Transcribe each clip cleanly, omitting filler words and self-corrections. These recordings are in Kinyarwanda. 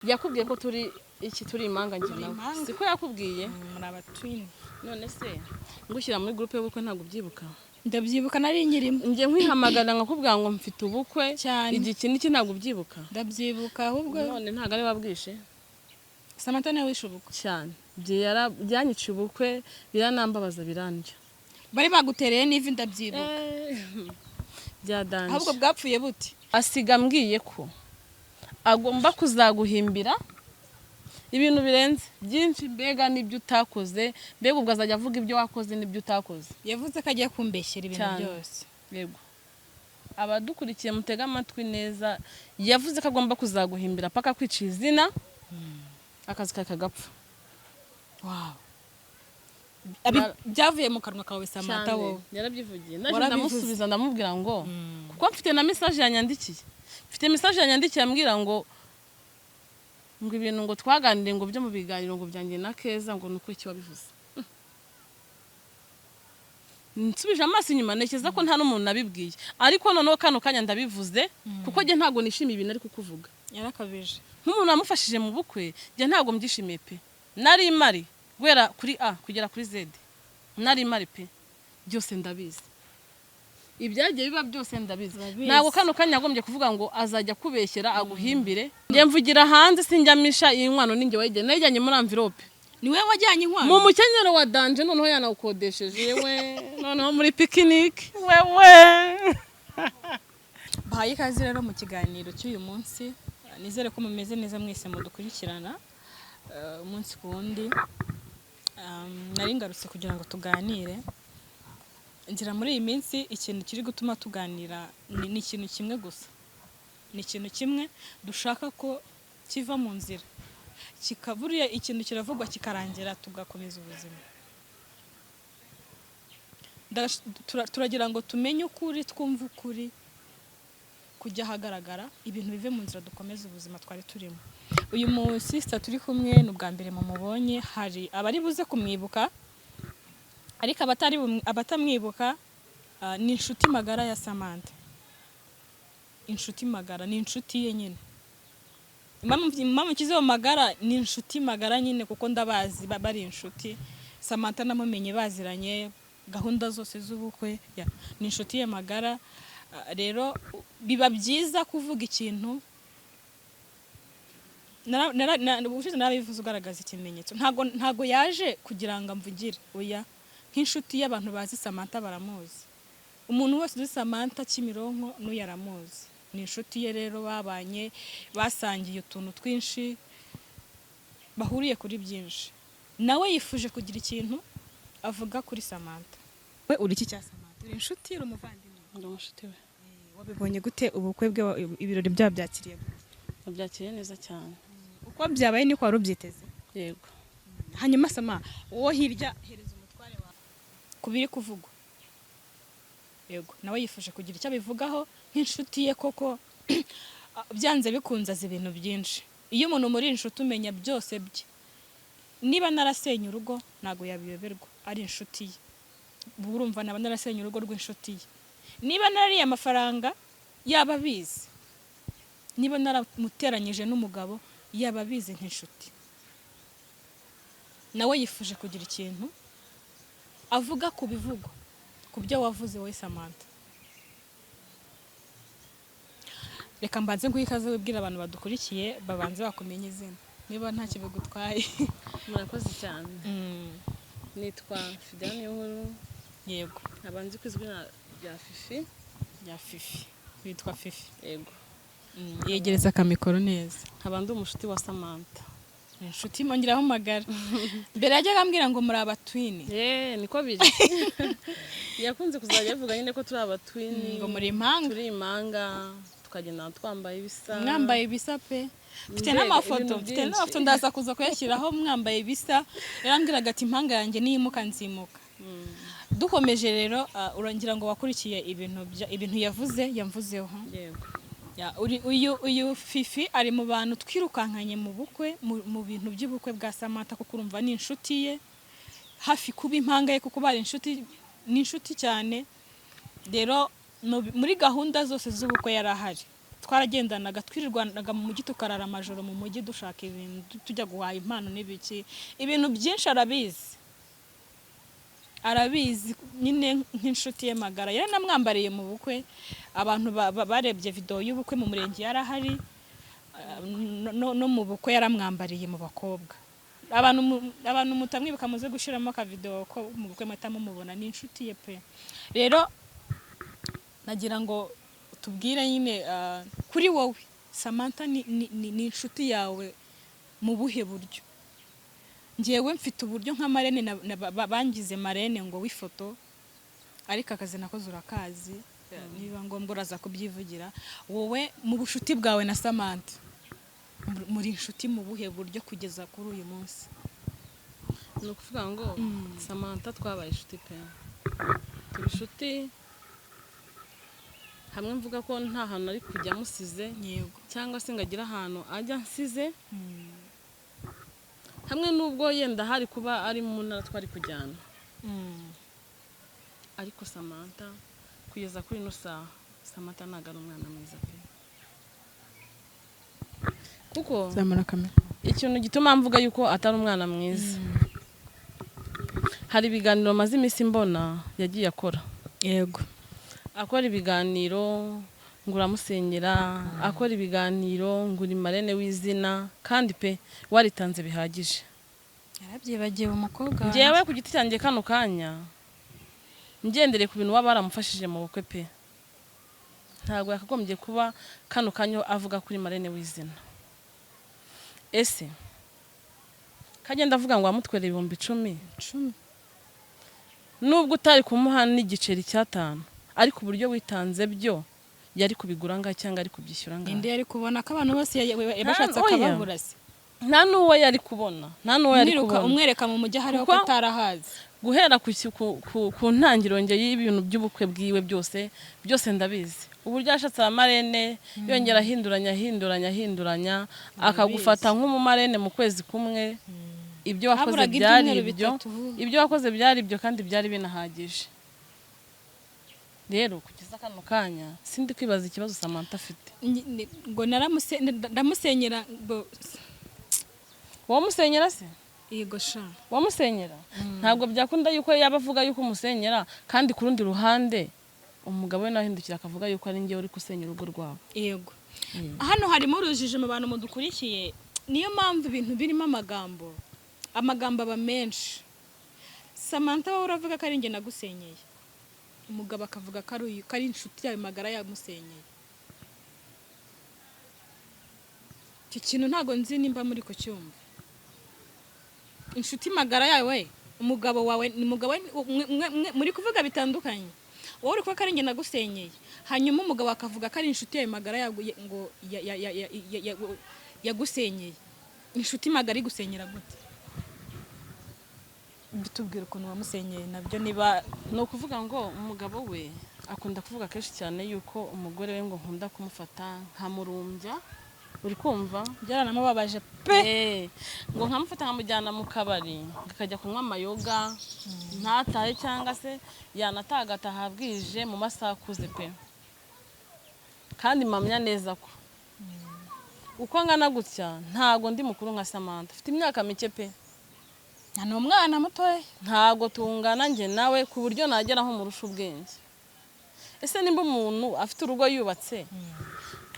Yakubwiye ko turi iki? Turi impanga njye Turi nawe. Impanga. Siko yakubwiye? Muri aba twin. None se ngushyira muri groupe y'ubukwe, ntabwo ubyibuka? Ndabyibuka, nari nkirimo. Njye nkwihamagara nkakubwira ngo mfite ubukwe Cyane. igihe iki n'iki, ntabwo ubyibuka? Ndabyibuka ahubwo. None ntabwo ari wabwishe? Samantha niwe wishe ubukwe. Cyane. Byanyiciye ubukwe, biranambabaza, birandya. Bari bagutereye n'ivi, ndabyibuka. Byadanje. Ahubwo bwapfuye bute? Asiga ambwiye ko agomba kuzaguhimbira ibintu birenze byinshi, mbega n'ibyo utakoze, mbega ubwo azajya avuga ibyo wakoze n'ibyo utakoze. Yavuze ko agiye kumbeshyera ibintu Cyane. byose. Yego, abadukurikiye mutege amatwi neza. Yavuze ko agomba kuzaguhimbira paka kwica izina, akazi kawe kagapfa. Wow. Byavuye mu kanwa kawe, Samantha? Cyane. Wowe Yarabyivugiye. Naje Warabivuze. ndamusubiza, ndamubwira ngo kuko mfite na message yanyandikiye, mfite message yanyandikiye ambwira ngo ibintu ngo twaganiriye, ngo byo mu biganiro ngo byanjye na Keza, ngo nuko iki wabivuze. Nsubije amaso inyuma, ntekereza ko nta n'umuntu nabibwiye, ariko noneho kano kanya ndabivuze kuko njye ntabwo nishimiye ibintu ari kukuvuga. Yarakabije. Nk'umuntu wamufashije mu bukwe, njye ntabwo mbyishimiye pe. Nari mari guhera kuri A kugera kuri Z, nari mari pe. Byose ndabizi, ibyagiye biba byose ndabizi. Urabizi. Ntabwo kano kanya yagombye kuvuga ngo azajya akubeshyera aguhimbire. Njye mvugira hanze, sinjyamisha iyi nkwano. Ninjye wayijyanye, nayijyanye muri enveloppe. Ni wowe wajyanye inkwano? Mu mukenyero wa danger, noneho yanawukodesheje yewe, noneho muri picnic wewe. Bahaye ikaze rero mu kiganiro cy'uyu munsi. Nizere ko mumeze neza mwese mudukurikirana umunsi ku wundi. Nari ngarutse kugira ngo tuganire. Ngira muri iyi minsi ikintu kiri gutuma tuganira ni ikintu kimwe gusa, ni ikintu kimwe dushaka ko kiva mu nzira, kikaburiya ikintu kiravugwa kikarangira, tugakomeza ubuzima. Turagira ngo tumenye ukuri, twumve ukuri kujya ahagaragara, ibintu bive mu nzira, dukomeze ubuzima twari turimo. Uyu musista turi kumwe ni ubwa mbere mumubonye. Hari abari buze kumwibuka, ariko abatamwibuka, ni inshuti magara ya Samantha. Inshuti magara ni inshuti ye nyine. Impamvu nshyizeho magara, ni inshuti magara nyine kuko ndabazi bari inshuti. Samantha namumenye baziranye gahunda zose z'ubukwe, ni inshuti ye magara. Rero biba byiza kuvuga ikintu. Ubushize narabivuze, ugaragaza ikimenyetso. Ntago yaje kugira ngo amvugire, oya. Nk'inshuti y'abantu bazi Samantha baramuzi. Umuntu wese uzi Samantha Kimironko n'uyu aramuzi, ni inshuti ye. Rero babanye, basangiye utuntu twinshi, bahuriye kuri byinshi. Nawe yifuje kugira ikintu avuga kuri Samantha. We uri iki cya Samantha? Uri inshuti, uri umuvandimwe? Ndi umushuti we. Wabibonye gute ubukwe bwe? Ibirori byabo byakiriye gute? Nabyakiriye neza cyane. Uko byabaye niko wari ubyiteze? Yego. Hanyuma Sama, uwo hirya, hereza umutware wawe ku biri kuvugwa. Yego, nawe yifuje kugira icyo abivugaho nk'inshuti ye, koko byanze bikunze azi ibintu byinshi. Iyo umuntu muri inshuti umenya byose bye. Niba narasenye urugo ntabwo yabiyoberwa, ari inshuti ye. Ubu urumva naba narasenye urugo rw'inshuti ye. Niba narariye amafaranga yaba abizi, niba naramuteranyije n'umugabo yaba abizi nk'inshuti. Nawe yifuje kugira ikintu avuga ku bivugwa, ku byo wavuze wowe Samantha. Reka mbanze nguhe ikaze, wibwire abantu badukurikiye, babanze bakumenye izina niba ntacyo bigutwaye. Murakoze cyane. Nitwa Fidela Niyonkuru. Nkaba nzi ku izina rya Fifi. Rya Fifi, witwa Fifi? Yego. Yegereza akamikoro neza. Nkaba ndi umushuti wa Samantha. Inshuti mongeraho magara. Mbere yajyaga ambwira ngo muri aba twin. Yeee, niko biri. Yakunze kuzajya avuga nyine ko turi aba twin. Ngo muri impanga. Turi impanga, tukagenda twambaye ibisa. Mwambaye ibisa pe. Mfite Mbega, n'amafoto. ibintu Mfite byinshi. n'amafoto, ndaza kuza kuyashyiraho mwambaye ibisa. Yarambwiraga ati: "Impanga yanjye niyimuka nzimuka." Dukomeje rero, urangira ngo wakurikiye ibintu yavuze, yamvuzeho. Yego. Ya, uyu Fifi ari mu bantu twirukankanye mu bukwe, mu bintu by'ubukwe bwa Samantha, kuko urumva ni inshuti ye, hafi kuba impanga ye, kuko bari inshuti, ni inshuti cyane. Rero muri gahunda zose z'ubukwe yari ahari. Twaragendanaga, twirirwanaga mu mujyi, tukarara amajoro mu mujyi dushaka ibintu, tujya guhaha impano n'ibiki, ibintu byinshi arabizi, arabizi nyine nk'inshuti ye magara. Yaranamwambariye mu bukwe. Abantu barebye video y'ubukwe mu murenge yarahari, no mu bukwe yaramwambariye mu bakobwa. Abantu mutamwibuka muze gushyiramo akavideo ko mu bukwe muhita mumubona, ni inshuti ye pe. Rero nagira ngo tubwire nyine, kuri wowe Samantha ni inshuti yawe mu buhe buryo? Ngewe mfite uburyo nka marraine bangize marraine ngo w'ifoto, ariko akazi nakoze urakazi, niba ngombwa uraza kubyivugira. Wowe mu bushuti bwawe na Samantha, muri inshuti mu buhe buryo kugeza kuri uyu munsi? Ni ukuvuga ngo Samantha twabaye inshuti pe, tuba inshuti hamwe mvuga ko nta hantu ari kujya amusize cyangwa se ngo agire ahantu ajya ansize, hamwe n'ubwo yenda hari kuba ari mu ntara twari kujyana. Ariko Samantha kugeza kuri ino saha, Samantha ntabwo ari umwana mwiza pe, kuko Zamura kamera. ikintu gituma mvuga yuko atari umwana mwiza, hari ibiganiro maze iminsi mbona yagiye akora. Akora ibiganiro ngo uramusenyera, akora ibiganiro ngo uri marraine w'izina, kandi pe waritanze bihagije. Yarabyibagiwe umukobwa wanjye. Njyewe ku giti cyanjye kano kanya, ngendereye ku bintu waba waramufashije mu bukwe pe, ntabwo yakagombye kuba kano kanya avuga kuri marraine w'izina. Ese kagenda avuga ngo wamutwereye 10,000? 10. Nubwo utari kumuha n'igiceri cy'atanu, ariko uburyo witanze byo yari kubigura angahe cyangwa ari kubyishyura angahe? Indi yari kubona ko abantu bose yabashatse Oya. akababura se? Nta n'uwo yari kubona, nta n'uwo yari Umwiruka kubona. umwereka mu mujyi ahariho ko Kuko atarahazi. guhera ku ntangiriro nge y'ibintu by'ubukwe bwiwe byose byose ndabizi, uburyo yashatse abamarraine, yongera ahinduranya, ahinduranya, ahinduranya, akagufata nk'umumarraine mu kwezi kumwe. Ibyo wakoze Haburaga byari ibyumweru ibyo 3. Ibyo wakoze byari ibyo kandi byari binahagije. Rero kugeza kano kanya sindi kwibaza ikibazo Samantha afite. Ngo ndamusenyera ngo Wamusenyera se? Yego sha. Wamusenyera? Ntabwo byakunda yuko yaba avuga yuko umusenyera, kandi ku rundi ruhande umugabo we nawe ahindukira akavuga yuko ari njyewe uri gusenya urugo rwabo. Yego, hano harimo urujijo mu bantu mudukurikiye, niyo mpamvu ibintu birimo amagambo, amagambo aba menshi. Samantha, wowe uravuga ko ari njye nagusenyeye, umugabo akavuga ko ari ko ari inshuti yawe magara yamusenyeye. Icyo kintu ntabwo nzi nimba muri kucyumva. Inshuti magara yawe, umugabo wawe ni umugabo muri kuvuga bitandukanye. Wowe uri kuvuga ko ari njye nagusenyeye, hanyuma umugabo akavuga ko ari inshuti yawe magara ngo yagusenyeye. Inshuti magara igusenyera gute? Bitubwira ukuntu wamusenyeye nabyo niba Ni ukuvuga ngo umugabo we akunda kuvuga kenshi cyane yuko umugore we ngo nkunda kumufata nkamurumbya, uri kumva? Byaranamubabaje pe. Ngo nkamufata nkamujyana mu kabari, akajya kunywa amayoga ntatahe, cyangwa se yanataha agataha bwije mu masaha akuze pe. Kandi mpamya neza ko uko angana gutya ntago ndi mukuru nka Samantha, afite imyaka mike pe. Ni umwana mutoya. Ntago tungana njye nawe ku buryo nagera aho murusha ubwenge. Ese nimba umuntu afite urugo yubatse,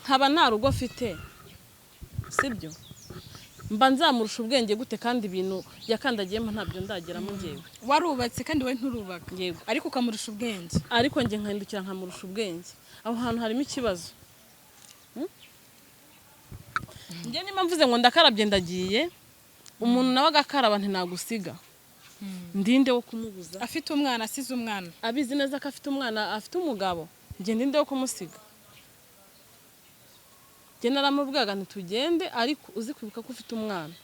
nkaba nta rugo afite, sibyo, mba nzamurusha ubwenge gute kandi ibintu yakandagiyemo ntabyo ndageramo ngewe? Warubatse kandi we nturubaka. Yego. Ariko ukamurusha ubwenge. Ariko njye nkahindukira nkamurusha ubwenge, aho hantu harimo ikibazo. Njye niba mvuze ngo ndakarabye ndagiye, umuntu nawe agakaraba, ntinagusiga, ndinde wo kumubuza? Afite umwana, asize umwana. Abizi neza ko afite umwana, afite umugabo, njye ndinde wo kumusiga? Njye naramubwiraga ntitugende, ariko uzi kwibuka ko ufite umwana.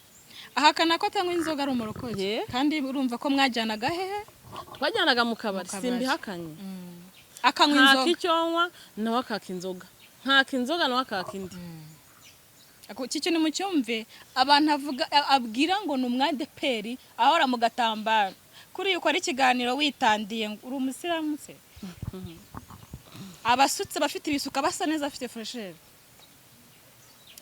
Ahakana ko atanywa inzoga, ari umurokore. Ye. Kandi urumva ko mwajyanaga hehe? Twajyanaga mu kabari. Mu kabari. Simbihakanye. Akanywa Nkaka inzoga. icyo nywa nawe akaka inzoga, nkaka inzoga nawe akaka indi. Iki kintu mucyumve, abantu avuga abwira ngo ni umwadeperi ahora mu gatambaro, kuri uyu ukora ikiganiro witandiye ngo uri umusilamu se, abasutse, abafite ibisuka, basa neza, afite fraîcheur.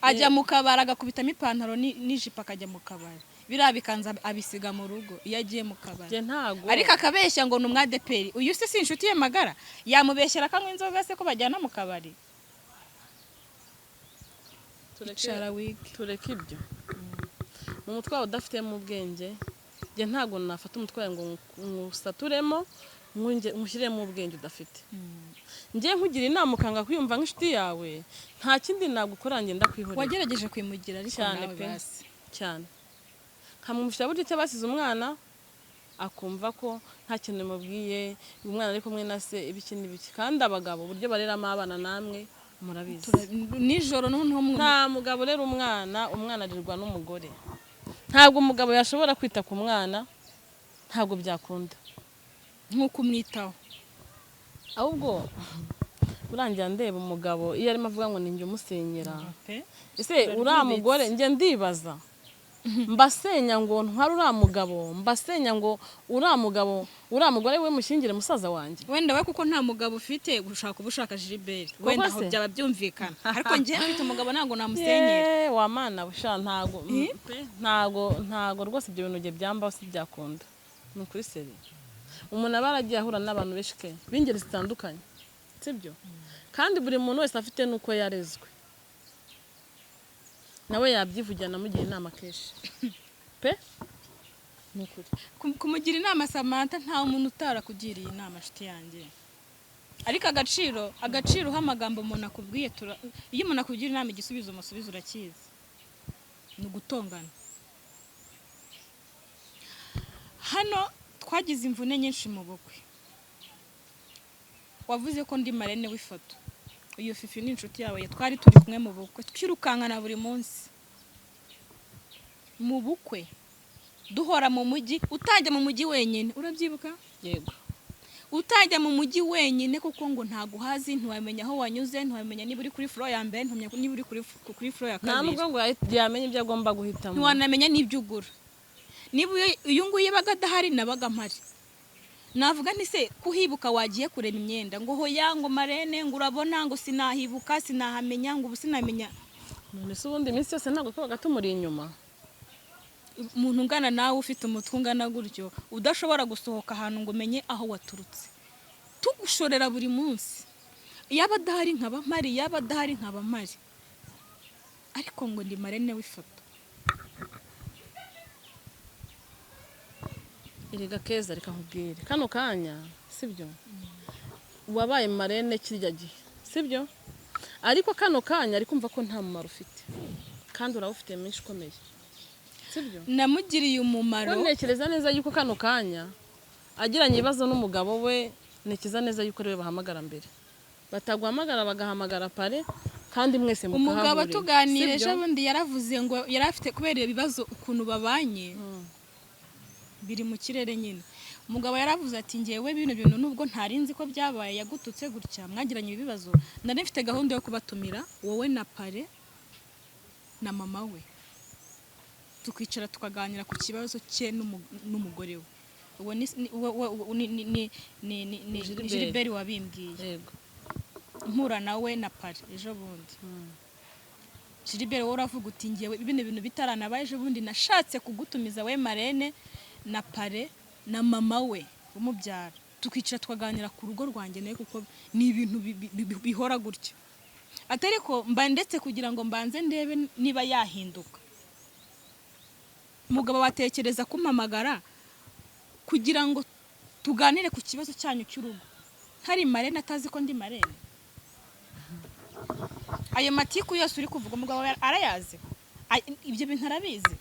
Ajya mu kabari agakubitamo ipantaro n'ijipo akajya mu kabari, biriya bikanza abisiga mu rugo iyo agiye mu kabari. Njye ntago. Ariko akabeshya ngo ni umwadeperi. Uyu se si inshuti ye magara? Yamubeshyera akanywa inzoga se ko bajyana mu kabari? Icara wige. Tureke ibyo mu mutwe wawe udafitemo ubwenge. Njye ntabwo nafata umutwe wawe ngo nywusaturemo, nywushyiremo ubwenge udafite. Njye nkugira inama ukanga kwiyumva nk'inshuti yawe, nta kindi nagukora, njye ndakwihorera. Wagerageje kwimugira ariko Cyane nawe pe. Basi. Cyane, nkamwumvisha buryo icyo basize umwana, akumva ko nta kintu bimubwiye, umwana ari kumwe na se, ibiki n'ibiki. Kandi abagabo uburyo bareramo abana namwe murabizi. Nijoro noneho Nta mugabo urera umwana, umwana arerwa n'umugore. Ntabwo umugabo yashobora kwita ku mwana, ntabwo byakunda. Nk'uko umwitaho. Ahubwo urangira ndeba umugabo iyo arimo avuga ngo ninjye umusenyera. Pe. Ese uriya mugore, njye ndibaza, mbasenya ngo ntware uriya mugabo, mbasenya ngo uriya mugabo, uriya mugore we mushyingire musaza wanjye? Wenda we kuko nta mugabo ufite, gushaka uba ushaka Gilbert. Koko Wenda aho se? byaba byumvikana, ariko njye mfite umugabo ntabwo namusenyera. Yeee, wa mana we, sha ntago pe, ntago rwose ibyo bintu njye byambaho, si byakunda. Ni ukuri seri, umuntu aba yaragiye ahura n'abantu benshi ke b'ingeri zitandukanye, sibyo? Kandi buri muntu wese afite n'uko yarezwe, nawe yabyivugira. Namugira inama kenshi pe, ni ukuri. Kumugira inama Samantha, nta muntu utarakugiriye inama, nshuti yanjye. Ariko agaciro uha amagambo umuntu akubwiye, iyo umuntu akugira inama, igisubizo umusubiza urakizi, ni ugutongana. Hano twagize imvune nyinshi mu bukwe. Wavuze ko ndi marraine w'ifoto. Uyu Fifi ni inshuti yawe, twari turi kumwe mu bukwe, twirukankana buri munsi mu bukwe, duhora mu mujyi, utajya mu mujyi wenyine, urabyibuka? Yego. Utajya mu mujyi wenyine kuko ngo ntago uhazi, ntiwamenya aho wanyuze, ntiwamenya niba uri kuri floor ya mbere, ntiwamenya niba uri kuri floor ya Nta kabiri. nubwo ngo yamenya ibyo agomba guhitamo. Ntiwanamenya n'ibyo ugura. Niba uyu nguyu yabaga adahari, nabaga mpari, navuga nti se kuhibuka wagiye kureba imyenda, ngo hoya, ngo marraine, ngo urabona, ngo sinahibuka, sinahamenya, ngo ubu sinamenya. None se ubundi iminsi yose ntabwo twabaga tumuri inyuma? Umuntu ungana nawe, ufite umutwe ungana gutyo, udashobora gusohoka ahantu ngo umenye aho waturutse, tugushorera buri munsi. Yaba adahari nkaba mpari, yaba adahari nkaba mpari, ariko ngo ndi marraine w'ifoto. Erega Keza, reka nkubwire kano kanya, sibyo? Wabaye marraine kirya gihe, sibyo? Ariko kano kanya ari kumva ko nta mumaro ufite, kandi urawufite mwinshi ukomeye, sibyo? Namugiriye umumaro. Ko ntekereza neza yuko kano kanya agiranye ibibazo n'umugabo we, ntekereza neza yuko ariwe bahamagara mbere. Bataguhamagara bagahamagara pare, kandi mwese Umugabo mukahahurira. tuganira Sibyo? ejo bundi yaravuze ngo yari afite kubera ibibazo ukuntu babanye biri mu kirere nyine. Umugabo yaravuze ati ngewe bino bintu nubwo ntari nzi ko byabaye, yagututse gutya, mwagiranye ibibazo, nari mfite gahunda yo kubatumira wowe na pare na mama we, tukicara tukaganira ku kibazo cye n'umugore we. Uwo ni- uwo- uwo- uwo- ni- ni- ni- ni- ni- ni Gilbert. Gilbert wabimbwiye. Yego. Mpura nawe na pare ejo bundi. Gilbert, wowe uravuga uti ngewe bino bintu bitaranabaye ejo bundi nashatse kugutumiza we marraine na pare na mama we umubyara, tukicara tukaganira ku rugo rwanjye nawe, kuko ni ibintu bihora gutya. Atari ko mba ndetse kugira ngo mbanze ndebe niba yahinduka. Umugabo watekereza kumpamagara kugira ngo tuganire ku kibazo cyanyu cy'urugo, hari marraine atazi ko ndi marraine? Ayo matiku yose uri kuvuga umugabo arayazi? Ibyo bintu arabizi?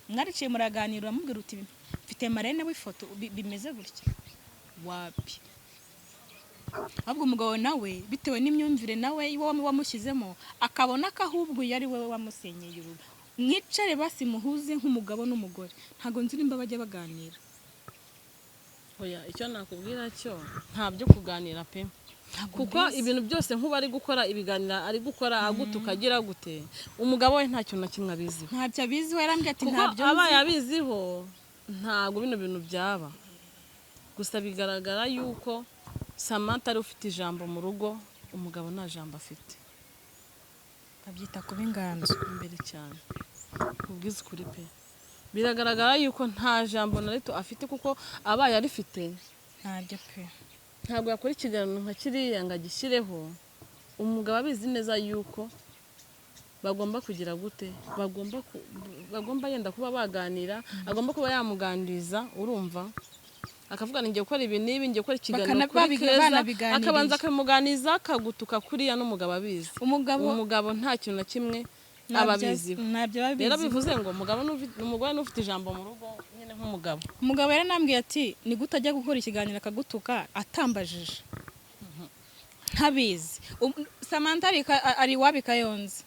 Mwariciye muraganira, uramubwira uti mfite marraine w'ifoto, bimeze gutya? Wapi. Ahubwo umugabo nawe bitewe n'imyumvire nawe wowe wamushyizemo, akabona ko ahubwo iyo ari wowe wamusenyeye urugo. Mwicare basi muhuze nk'umugabo n'umugore. Ntabwo nzi nimba bajya baganira. Oya, icyo nakubwira cyo, nta byo kuganira pe. Ntabwo Kuko mbizi. ibintu byose nk'ubu ari gukora ibiganiro, ari gukora agutuka, agira gute, umugabo we nta kintu na kimwe abiziho. Ntabyo abiziho, yarambwiye ati Kuko ntabyo abaye nzi. abiziho ntabwo bino bintu byaba. Gusa bigaragara yuko Samantha ari ufite ijambo mu rugo, umugabo nta jambo afite. Babyita kuba inganzo. Imbere cyane, ubwiza ukuri pe, biragaragara yuko nta jambo na rito afite, kuko abaye arifite Ntaryo pe. ntabwo yakora ikiganiro nka kiriya ngo agishyireho. Umugabo abizi neza yuko bagomba kugira gute, bagomba yenda kuba baganira, agomba kuba yamuganiriza, urumva, akavuga ngo ngiye gukora ibi n'ibi, ngiye gukora ikiganiro kuri Keza, Banabiganiriye. akabanza akamuganiriza, akagutuka kuriya n'umugabo abizi. Umugabo Umugabo nta kintu na kimwe aba abiziho. Ntabyo aba Rero abizi. bivuze ngo umugabo umugore n'ufite ijambo mu rugo nyine nk'umugabo. Umugabo yaranambwiye ati: "Ni gute ajya gukora ikiganiro akagutuka atambajije, ntabizi?" Samantha ari iwabo i Kayonza.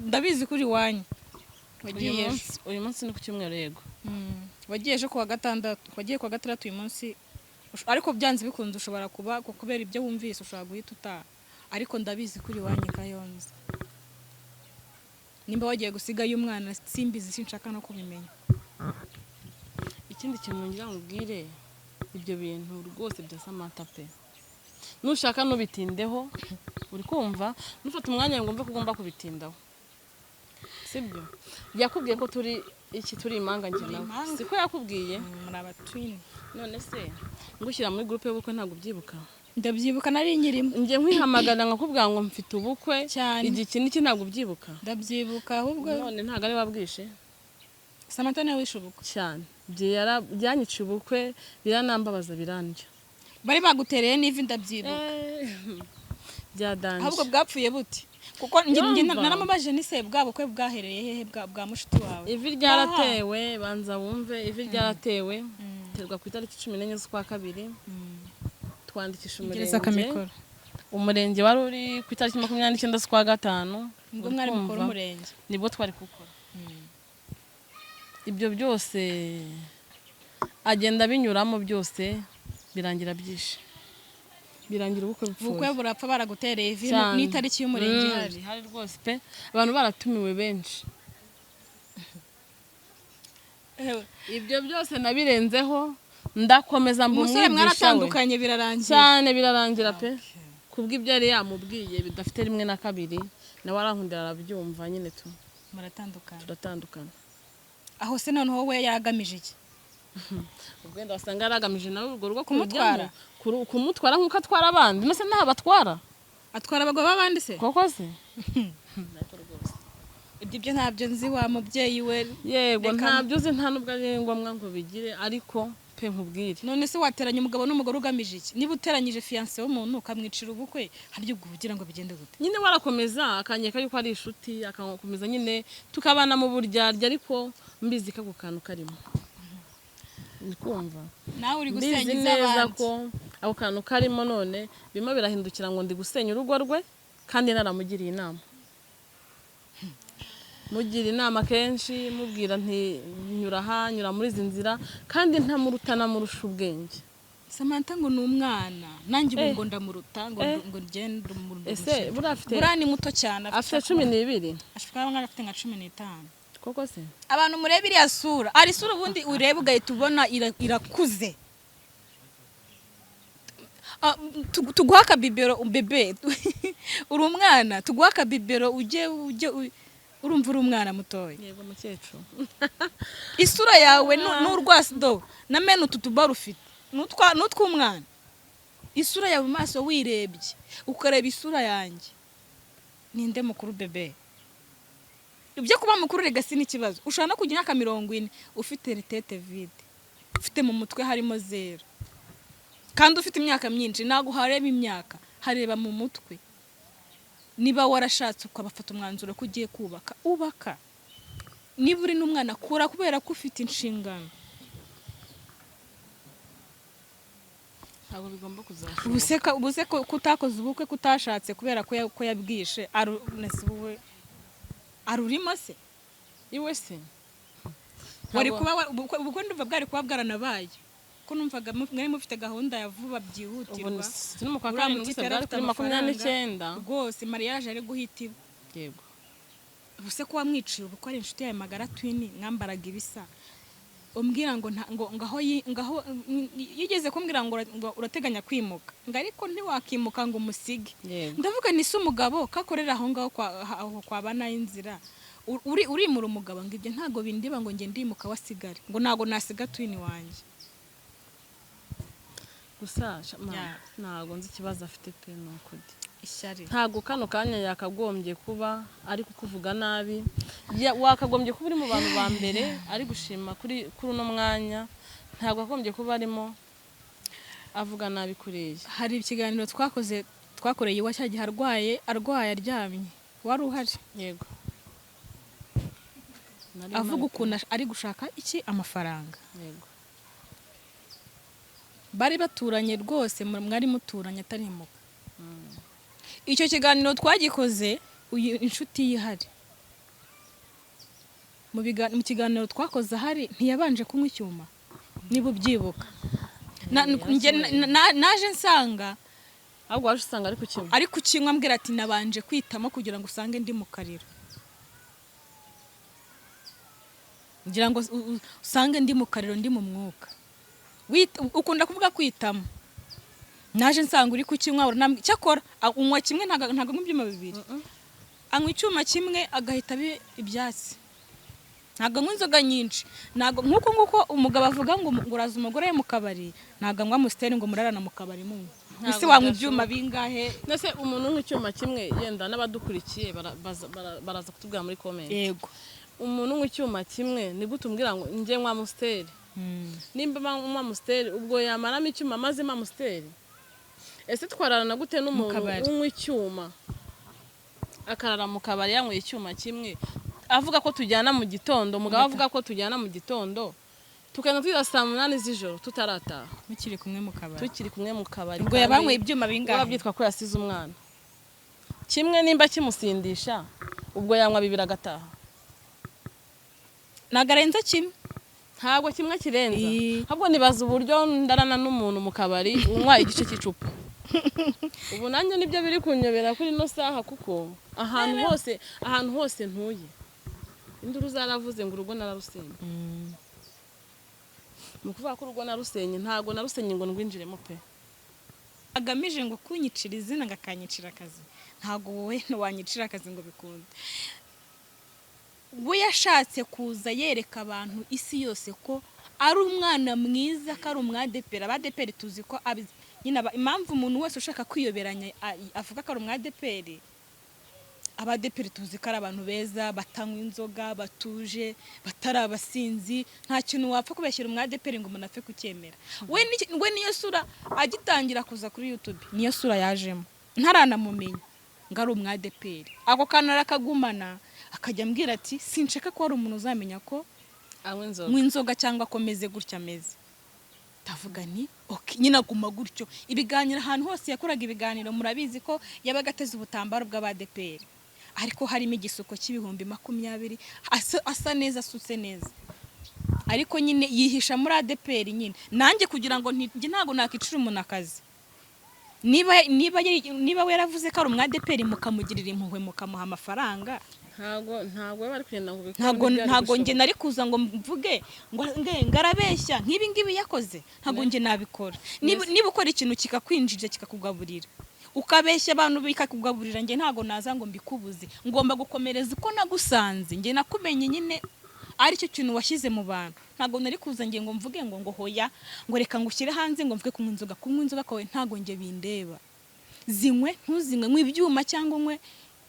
Ndabizi ko uri iwanyu. Uyu Wagiye ejo. Uyu munsi ni ku cyumweru, yego. Wagiye ejo kuwa gatandatu, wagiye kuwa gatandatu. Uyu munsi ariko byanze bikunze ushobora kuba kubera ibyo wumvise ushobora guhita utaha, ariko ndabizi ko uri iwanyu i Kayonza. Nimba wagiye gusigayo umwana simbizi, sinshaka no kubimenya. Ikindi kintu ngira ngo ubwire, ibyo bintu rwose bya Samantha pe, nushaka nubitindeho, uri kumva, nufata umwanya ngo wumve ko ugomba kubitindaho, sibyo? Yakubwiye ko turi iki, turi impanga njye Muri nawe. impanga. Siko yakubwiye? Muri abatwini. None se ngushyira muri groupe y'ubukwe ntabwo ubyibuka? Ndabyibuka, nari nkirimo. Njye nkwihamagara nkakubwira ngo mfite ubukwe Cyane. igihe iki n'iki, ntabwo ubyibuka? Ndabyibuka ahubwo. None ntabwo ari wabwishe? Samantha niwe wishe ubukwe. Cyane. Byanyiciye ubukwe, biranambabaza, birandya. Bari bagutereye n'ivi, ndabyibuka. Byadanje. Ahubwo bwapfuye bute? Kuko njye Yumva. naramubajije ni se bwa bukwe bwahereye hehe bwa mushuti wawe? Ivi ryaratewe, banza wumve, ivi ryaratewe, terwa ku itariki 14 z'ukwa kabiri, twandikisha Gereza umurenge. Akamikoro. Umurenge wari uri ku itariki 29 z'ukwa gatanu. Nibwo Uri mwari mukora kumva? umurenge. Nibwo twari gukora ibyo byose, agenda binyuramo byose, birangira byishe, birangira ubukwe bupfuye. Ubukwe burapfa baragutereye ivi Cyane. n'itariki y'umurenge ihari. Ihari rwose pe, abantu baratumiwe benshi. Ibyo byose nabirenzeho, ndakomeza mba Umusore umwigisha we. mwaratandukanye birarangiye? Cyane, birarangira pe, kubw'ibyo yari yamubwiye bidafite rimwe na kabiri, nawe arankundira, arabyumva nyine tu. Muratandukana. Turatandukana. Aho se noneho we yaragamije iki? Ubwo wenda wasanga yaragamije nawe urwo rugo Kumutwara? kurujyamo, kumutwara nk'uko atwara abandi. Nose ntaho abatwara? Atwara abagabo b'abandi se? Koko se? Ibyo byo ntabyo nzi wa mubyeyi we. Yego. Reka- Ntabyo uzi, nta nubwo ari ngombwa ngo bigire, ariko pe nkubwire. None se wateranya umugabo n'umugore ugamije iki? Niba uteranyije fiancé w'umuntu ukamwicira ubukwe, harya ubwo ugira ngo bigende gute? Nyine warakomeza akanyeka yuko ari inshuti, akakomeza nyine tukabana mu buryarya, ariko mbizi ko ako kantu karimo, ni kumva. Nawe uri Mbizi gusenya neza iz'abandi. ko ako kantu karimo, none birimo birahindukira ngo ndi gusenya urugo rwe, kandi naramugiriye inama, mugira inama kenshi, mubwira nti nyura aha, nyura muri izi nzira, kandi ntamuruta, namurusha ubwenge. Samantha ngo ni umwana, nanjye ubu Eh. ngo ndamuruta ngo Eh. ngo ngende. Ese buriya afite Buriya ni muto cyane. Afite 12. Ashobora kuba afite nka 15. Koko se? Abantu mureba iriya sura, ari isura ubundi ureba ugahita ubona irakuze. Ah, tuguha akabibero bebe, uri umwana, tuguha akabibero ujye urumva uri umwana mutoya. Yego mukecuru. Isura yawe n'urwasido na mene utu tubaro ufite n'utw'umwana. Isura yawe mu maso wirebye, ukareba isura yanjye, ninde mukuru bebe? Ibyo kuba mukuru rega si n'ikibazo. Ushobora no kugira imyaka 40 ufite tête vide, ufite mu mutwe harimo zero, kandi ufite imyaka myinshi. Ntabwo hareba imyaka, hareba mu mutwe. Niba warashatse ukabafata umwanzuro ko ugiye kubaka, ubaka. Niba uri n'umwana, kura kubera ko ufite inshingano. Ntabwo bigomba kuzashoboka. Ubuse ko utakoze ubukwe, ko utashatse kubera ko ko yabwishe, nese wowe arurimo se? Iwe se? Wari Ntabwo- kuba ubukwe ndumva bwari kuba bwaranabaye, ko numvaga mwari mufite gahunda ya vuba Ubu byihutirwa. Ni mu kwa Uriya karindwi mutipe se yari bwari afite kuri makumyabiri amafaranga. n'icyenda Rwose mariage ari guhita iba. Yego. Ubuse ko wamwiciye ubukwe ari inshuti yawe magara twini, mwambaraga ibisa. Umbwira ngo ngo ngaho ngaho yigeze kumbwira ngo ngo urateganya kwimuka, ngo ariko ntiwakimuka ngo umusige. Ndavuga ni se umugabo kakorera aho ngaho kwa aho kwa bana y'inzira, uri urimura umugabo, ngo ibyo ntago bindiba, ngo njye ndimuka wasigare, ngo ntago nasiga twin wanjye. Gusa ntago nzi ikibazo afite pe, ni ukuri. Ishyari. Ntago kano kanya yakagombye kuba ari kukuvuga nabi. Wakagombye kuba uri mu bantu ba mbere ari gushima kuri uno mwanya, ntabwo akagombye kuba arimo avuga nabi kuriya. Hari ikiganiro twakoze, twakoreye iwa cya gihe arwaye aryamye, wari uhari. Yego. Nari Avuga mpari pe. ukuntu ari gushaka iki amafaranga. Bari baturanye rwose, mwari muturanye atarimuka. Icyo kiganiro twagikoze uyu inshuti ye ihari. Mu kiganiro twakoze ahari, ntiyabanje kunywa icyuma, niba ubyibuka. Njye naje nsanga Ahubwo waje usanga ari kukinywa. Ari kukinywa, ambwira ati nabanje kwitamo kugira ngo usange ndi mu kariro, ngira ngo usange ndi mu kariro, ndi mu mwuka. Ukunda kuvuga kwitamo, naje nsanga uri kukinywa, cyakora unywa kimwe, ntago anywa ibyuma bibiri, anywa icyuma kimwe agahita ibyatsi. Ntago anywa inzoga nyinshi, ntago nkuko nguko umugabo avuga ngo uraza umugore we mu kabari, ntago anywa Amstel ngo murarana mu kabari munywa. Ntabwo Ese wanywa byashoboka. ibyuma bingahe? Ndetse umuntu unywa icyuma kimwe, yenda n'abadukurikiye baraza kutubwira muri comment. Umuntu unywa icyuma kimwe, ni gute umbwira ngo njye nywa Amstel? Nimba nywa Amstel, ubwo yamaramo icyuma amazemo Amstel? Ese twararana gute n'umuntu kabari. unywa icyuma, akarara mu kabari yanyweye icyuma kimwe, avuga ko tujyana mu gitondo? Umugabo avuga ko tujyana mu gitondo, tukagenda tugeza saa 8 z'ijoro tutarataha. Mukiri kumwe mu kabari. Tukiri kumwe mu kabari. Ubwo Kandi yabanyweye ibyuma biba bingahe? byitwa ko yasize umwana. Kimwe nimba kimusindisha, ubwo yanywa bibiri agataha. Ntabwo arenza kimwe. Ntabwo kimwe kirenza. Ahubwo nibaza uburyo ndarana n'umuntu mu kabari unywa igice cy'icupa. Ubu nanjye nibyo biri kunyobera kuri ino saha, kuko ahantu hose ntuye induru zaravuze ngo urugo nararusenye. Ni ukuvuga ko urugo narusenye, ntabwo narusenye ngo ndwinjiremo pe. Agamije ngo kunyicira izina, ngo akanyicira akazi. Ntabwo wowe wanyicira akazi ngo bikunde. We yashatse kuza yereka abantu, isi yose, ko ari umwana mwiza, ko ari umwadeperi. Abadeperi tuzi ko nyine impamvu umuntu wese ushaka kwiyoberanya avuga ko ari umwadeperi, abadeperi tuzi ko ari abantu beza, batanywa inzoga, batuje, batari abasinzi. Nta kintu wapfa kubeshyira umwadeperi ngo umuntu apfe kucyemera. We niyo sura agitangira kuza kuri YouTube, niyo sura yajemo ntaranamumenya ngo ari umwadeperi. Ako kantu arakagumana, akajya ambwira ati sinshaka ko hari umuntu uzamenya ko Anywa inzoga. nywa inzoga cyangwa akomeze gutya ameze. Ndavuga ni okay, nyine aguma gutyo. Ibiganiro ahantu hose yakoraga ibiganiro, murabizi ko yabaga ateze ubutambaro bw'abadeperi, ariko harimo igisuko cy'ibihumbi 20, asa neza, asutse neza, ariko nyine yihisha muri ADEPR nyine. Nanjye kugira ngo njye ntabwo nakicira umuntu akazi. Niba we yaravuze ko ari umwadeperi, mukamugirira impuhwe, mukamuha amafaranga, Ntabwo baba bari kugenda ngo bikore. Ntabwo Ntibyari ntabwo njye gushoboka. nari kuza ngo mvuge ngo ngarabeshya nk'ibi ngibi yakoze, ntabwo njye nabikora. Niba ukora ikintu kikakwinjiriza, kikakugaburira, ukabeshya abantu bikakugaburira, njye ntabwo naza ngo mbikubuze. Ngomba gukomereza uko nagusanze. Njye nakumenye nyine aricyo kintu washyize mu bantu. Ntabwo nari kuza njye ngo mvuge ngo hoya, ngo reka ngushyire hanze, ngo mvuge kunywa inzoga. Kunywa inzoga kwawe ntabwo njye bindeba. Zinywe, ntuzinywe, nywe ibyuma cyangwa unywe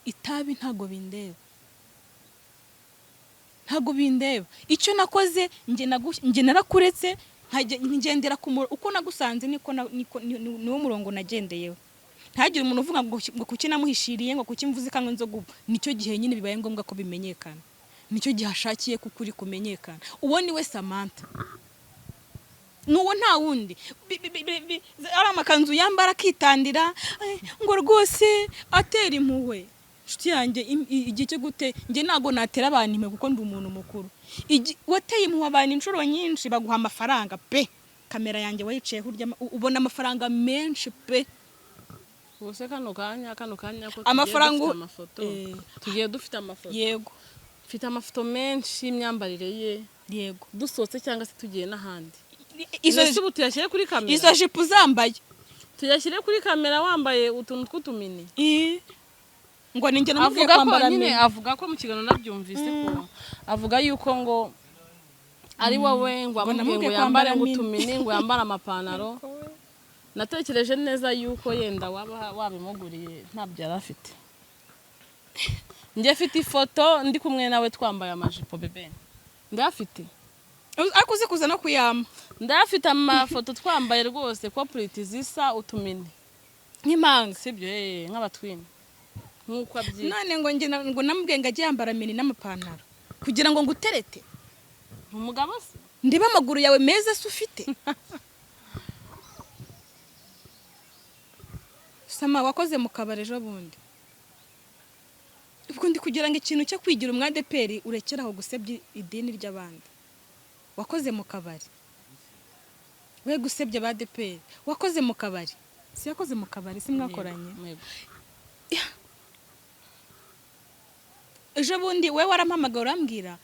itabi, ntabwo bindeba, ntabwo bindeba. Icyo nakoze njye narakuretse, ngendera ku uko nagusanze, niko niwo murongo nagendeyeho. Ntagire umuntu uvuga ngo kuki namuhishiriye, ngo kuki mvuze kanywa inzoga. Ubu nicyo gihe nyine bibaye ngombwa ko bimenyekana, nicyo gihe ashakiye ko ukuri kumenyekana. Uwo ni we Samantha, nuwo nta wundi. Ari amakanzu yambara akitandira, ngo rwose atera impuhwe. Inshuti yanjye, igihe cyo gute, njye ntabwo natera abantu impuhwe kuko ndi umuntu mukuru. Wateye impuhwe abantu inshuro nyinshi, baguha amafaranga pe. Kamera yanjye wayicayeho urya ubona amafaranga menshi pe. Ubu se kano kanya ko tugiye Amafaranga dufite amafoto, tugiye dufite amafoto. Yego. Mfite amafoto menshi y'imyambarire ye, dusohotse cyangwa se tugiye n'ahandi. Izo Ese ubu tuyashyire kuri kamera? Izo jipo uzambaye. Tuyashyire kuri kamera wambaye utuntu tw'utumini? Ngo ninjye namubwiye Avuga ko kwambara nyine mini. Avuga ko mu kiganiro nabyumvise ko avuga yuko ngo ari wowe ngo wamubwiye ngo Namubwiye yambare kwambara ngo mini. utumini, ngo yambare amapantaro. Natekereje neza yuko yenda waba wabimuguriye, ntabyo yari afite. Njye mfite ifoto ndi kumwe nawe twambaye amajipo, bébé, ndayafite. Ariko uzi kuza no kuyama. Ndayafite amafoto twambaye rwose kopuriti zisa, utumini. Nk'impanga. Sibyo? Nk'abatwini nk'uko abyita. None ngo njye ngo namubwiye ngo ajye yambara mini n'amapantaro kugira ngo nguterete. Umugabo se? Ndebe amaguru yawe meza se ufite. Sama wakoze mu kabari ejo bundi, ubwo ndi kugira ngo ikintu cyo kwigira umwadeperi urekere aho gusebya idini ry'abandi. Wakoze mu kabari, we gusebya abadeperi. Wakoze mu kabari, si yakoze mu kabari, si mwakoranye? Yego. Ejo bundi we warampamagaye urambwira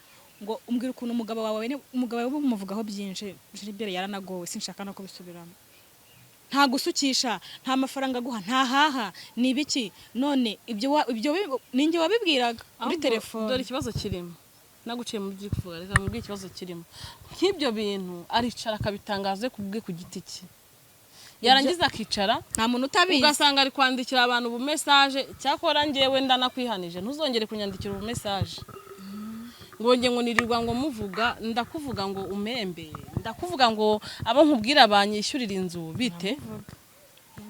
ngo umbwira ukuntu umugabo wawe umugabo wawe umuvugaho byinshi. Gilbert yaranagowe, sinshaka no kubisubiramo. Nta gusukisha, nta mafaranga aguha, nta haha, ni ibiki? None ibyo ninjye wabibwiraga kuri Ahubwo, telefone. Dore ikibazo kirimo, naguciye mu byo kuvuga, reka mubwire ikibazo kirimo. Nk'ibyo bintu aricara akabitangaza ku bwe ku giti cye, yarangiza akicara Nta muntu utabizi. ugasanga ari kwandikira abantu ubumesaje. Cyakora njyewe ndanakwihanije, ntuzongere kunyandikira ubumesaje ngo nge ngo nirirwa ngo muvuga, ndakuvuga ngo umembe, ndakuvuga ngo abo nkubwira banyishyurira inzu bite,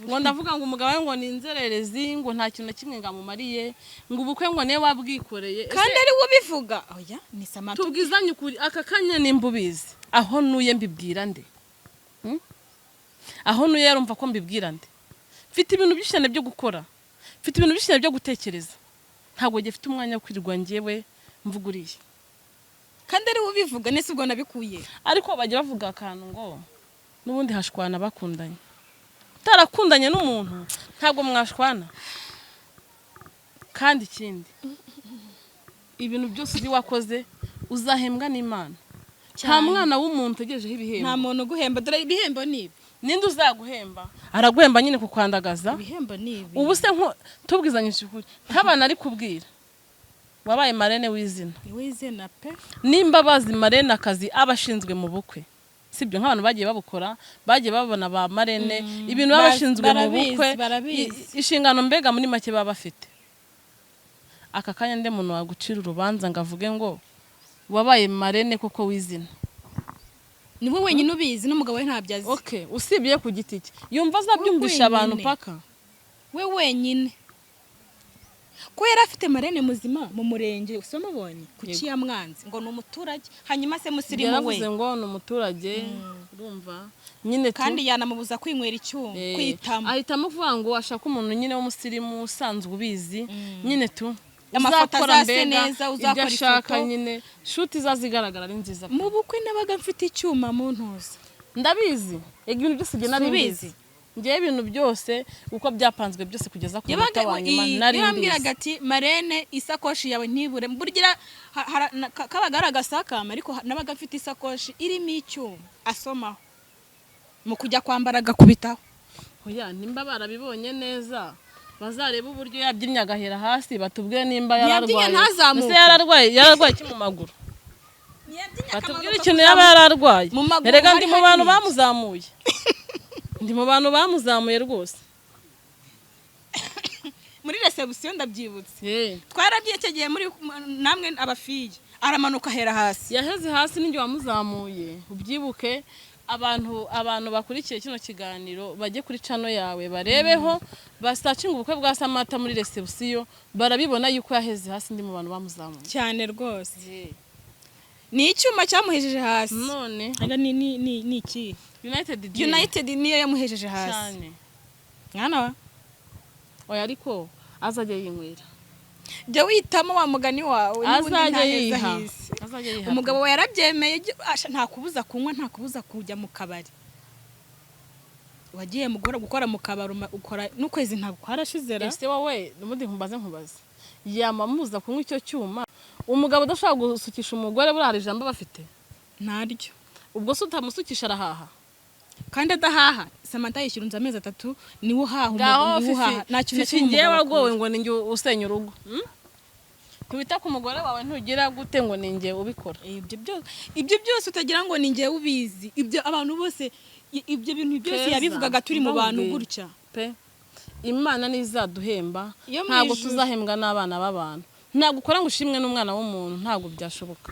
ngo ndavuga ngo umugabo we ngo ni inzererezi, ngo nta kintu na kimwe ngo amumariye, ngo ubukwe ngo niwe wabwikoreye. Ese Kandi ari we ubivuga. Oya, ni Samantha. Tubwizanye ukuri, aka kanya nimba ubizi aho ntuye mbibwira nde? Aho ntuye yarumva ko mbibwira nde? Mfite ibintu byinshi cyane byo gukora, mfite ibintu byinshi cyane byo gutekereza, ntabwo njye mfite umwanya wo kwirirwa njyewe mvuga uriya. Kandi ari we ubivuga. Nese ubwo nabikuye? Ariko bajya bavuga akantu ngo n'ubundi hashwana bakundanye, utarakundanye n'umuntu ntabwo mwashwana. Kandi ikindi, ibintu byose uzi wakoze uzahembwa n'Imana. Nta Cyane. mwana w'umuntu utegerejeho ibihembo. Nta muntu uguhemba. Dore ibihembo ni ibi. Ninde uzaguhemba? Araguhemba nyine kukwandagaza. Ibihembo ni ibi. Ubu se nko tubwizanyije ukuri, nk'abantu ari kubwira wabaye marraine w'izina. Ni w'izina pe. Nimba bazi marraine akazi aba ashinzwe mu bukwe, sibyo? Nk'abantu bagiye babukora, bagiye babona ba marraine ibintu baba bashinzwe mu bukwe, Barabizi. inshingano mbega muri make baba bafite. Aka kanya nde muntu wagucira urubanza ngo avuge ngo wabaye marraine koko w'izina? Ni we wenyine ubizi, n'umugabo we ntabyo azi. Okay, usibye ku giti cye yumva azabyumvisha abantu Wenyine. paka. We wenyine ko yari afite marraine muzima mu murenge, usamubonye kuki yamwanze ngo ni umuturage? Hanyuma se musirimu we? Yaravuze ngo ni umuturage, urumva nyine Kandi yanamubuza kwinywera icyuma, kwitama. Ahitamo kuvuga ngo ashaka umuntu nyine w'umusirimu usanzwe ubizi nyine tu Amafoto uzakora azase mbega neza, ibyo uzakora ashaka ifoto. nyine shoot izazigaragara ari nziza pe. Mu bukwe nabaga mfite icyuma mu ntuza. Ndabizi ibintu byose njye nari Subizi. mbizi. Ngewe ibintu byose uko byapanzwe byose kugeza ku munota wa nyuma nari Yarambwiraga mbizi. ati: "Marraine, isakoshi yawe ntibure." Burya kabaga ari agasakama, ariko nabaga mfite isakoshi irimo icyuma asomaho mu kujya kwambara agakubitaho. Oya, nimba barabibonye neza bazarebe uburyo yabyinnye agahera hasi, batubwire nimba Ntiyabyinnye yararwaye. ntazamuke. Ese yararwaye iki mu maguru? Batubwire ikintu yaba yararwaye. Mu maguru Erega hari ndi mu bantu hanini. bamuzamuye, ndi mu bantu bamuzamuye rwose. Muri reception, ndabyibutse, twarabyiye icyo gihe muri namwe abafiye, aramanuka ahera hasi. Yaheze hasi n'injye wamuzamuye, ubyibuke. Abantu bakurikiye kino kiganiro bajye kuri channel yawe barebeho, basacinga ubukwe bwa Samata muri reception, barabibona yuko yaheze hasi, ndi mu bantu bamuzamuye. Cyane rwose, ni icyuma cyamuhejeje hasi. None Aga ni iki? United Gin. United niyo yamuhejeje hasi. Cyane. Mwana wa Oya, ariko azajya yinywera. Jya witamo wa mugani wawe n'ubundi. Azajya Nta heza yiha. hisi. Azajya yiha. Umugabo we yarabyemeye, nta kubuza kunywa, nta kubuza kujya mu kabari. Wagiye mu gukora mu kabari, ukora n'ukwezi ntabwo kwarashize ra. Ese wowe n'ubundi nkubaze, Yamamuza kunywa icyo cyuma. Umugabo udashobora gusukisha umugore, buriya hari ijambo aba afite? Ntaryo. Ubwo se utamusukisha arahaha? Kandi adahaha, Samantha yishyura inzu amezi 3, niwe uhaha. Ngaho. Umugabo niwe Fifi, uhaha, nta kintu na Fifi, kimwe ngewe umugabo wagowe akora. ngo ni njye usenya urugo. Ntiwita ku mugore wawe, ntugira gute, ngo ni njye ubikora. Ibyo byose utagira ngo ni njyewe ubizi, ibyo abantu bose, ibyo bintu byose Keza, yabivugaga turi mu bantu ndamubwiye. gutya. Pe, Imana ntizaduhemba. Iyo mu Ntabwo ijuru. tuzahembwa n'abana b'abantu. Ntabwo ukora ngo ushimwe n'umwana w'umuntu, ntabwo byashoboka.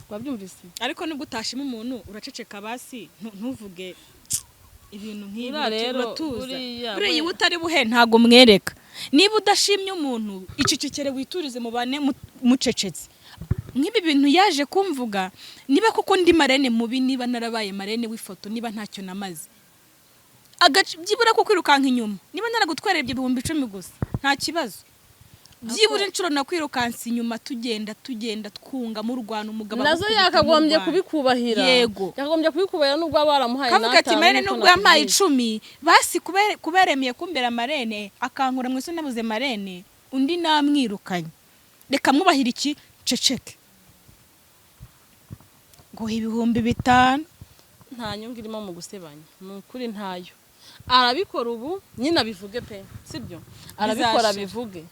Wabyumvise? Ariko nubwo utashima umuntu, uraceceka basi, ntuvuge ibintu nk'ibi. Buriya rero, Uratuza. buriya Buriya iyo utari buhe ntabwo mwereka. Niba udashimye umuntu, icecekere, witurize, mubane mucecetse. Nk'ibi bintu yaje kumvuga, niba koko ndi marraine mubi, niba narabaye marraine w'ifoto, niba ntacyo namaze, byibura ko kwirukanka inyuma, niba naragutwerera ibyo 10,000 gusa, nta kibazo, byibura inshuro nakwirukansa inyuma, tugenda tugenda twunga mu rwano, umugabo Nazo agukubita yakagombye mu rwano. kubikubahira. Yego. Yakagombye kubikubahira nubwo waba waramuhaye Kavuga ati n'atanu, marraine nk'uko nubwo yampaye nakubwiye. 10, basi kuba yaremeye kumbera marraine, akankura mu isi nabuze marraine undi namwirukanye, reka mwubahire iki, ceceke guha 5000. Nta nyungu irimo mu gusebanya, ni ukuri ntayo. Arabikora ubu nyine abivuge pe, sibyo? Arabikora. Bizashira. Abivuge,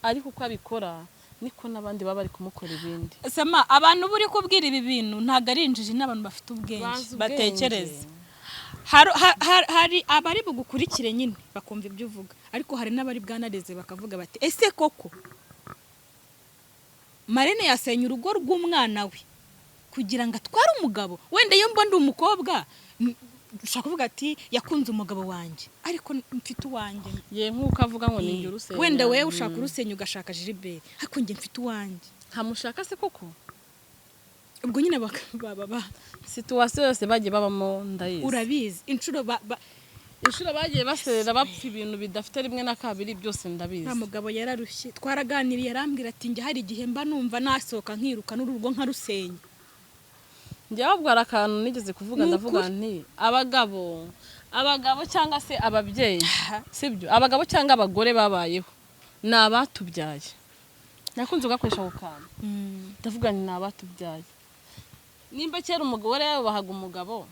ariko uko abikora niko n'abandi baba bari kumukora ibindi. Sama, abantu buri kubwira ibi bintu ntabwo ari injiji, n'abantu bafite ubwenge, Bazi ubwenge. batekereza. Hari abari bugukurikire nyine bakumva ibyo uvuga, ariko hari n'abari bwanareze bakavuga bati: "Ese koko marraine yasenya urugo rw'umwana we kugira ngo atware umugabo?" Wenda iyo mba ndi umukobwa, ushobora kuvuga ati yakunze umugabo wanjye, ariko mfite uwanjye. Ye, nk'uko avuga ngo ni njye urusenya. Wenda wewe ushaka urusenya, ugashaka Gilbert, ariko njye mfite uwanjye. Ntamushaka se koko? Ubwo nyine baba Situation yose bagiye babamo ndayizi. Urabizi inshuro Inshuro bagiye baserera, bapfa ibintu bidafite rimwe na kabiri, byose ndabizi. Nta mugabo yararushye. Twaraganiriye, arambwira ati njye hari igihe mba numva nasohoka nkiruka n'urugo nkarusenya. Njyewe ahubwo hari akantu nigeze kuvuga. Ni Ndavuga ukuri. nti abagabo cyangwa se ababyeyi, sibyo? Abagabo cyangwa abagore babayeho ni abatubyaye. Nakunze kugakoresha ako kantu. Ndavuga nti ni abatubyaye. Nimba kera umugore yabahaga umugabo,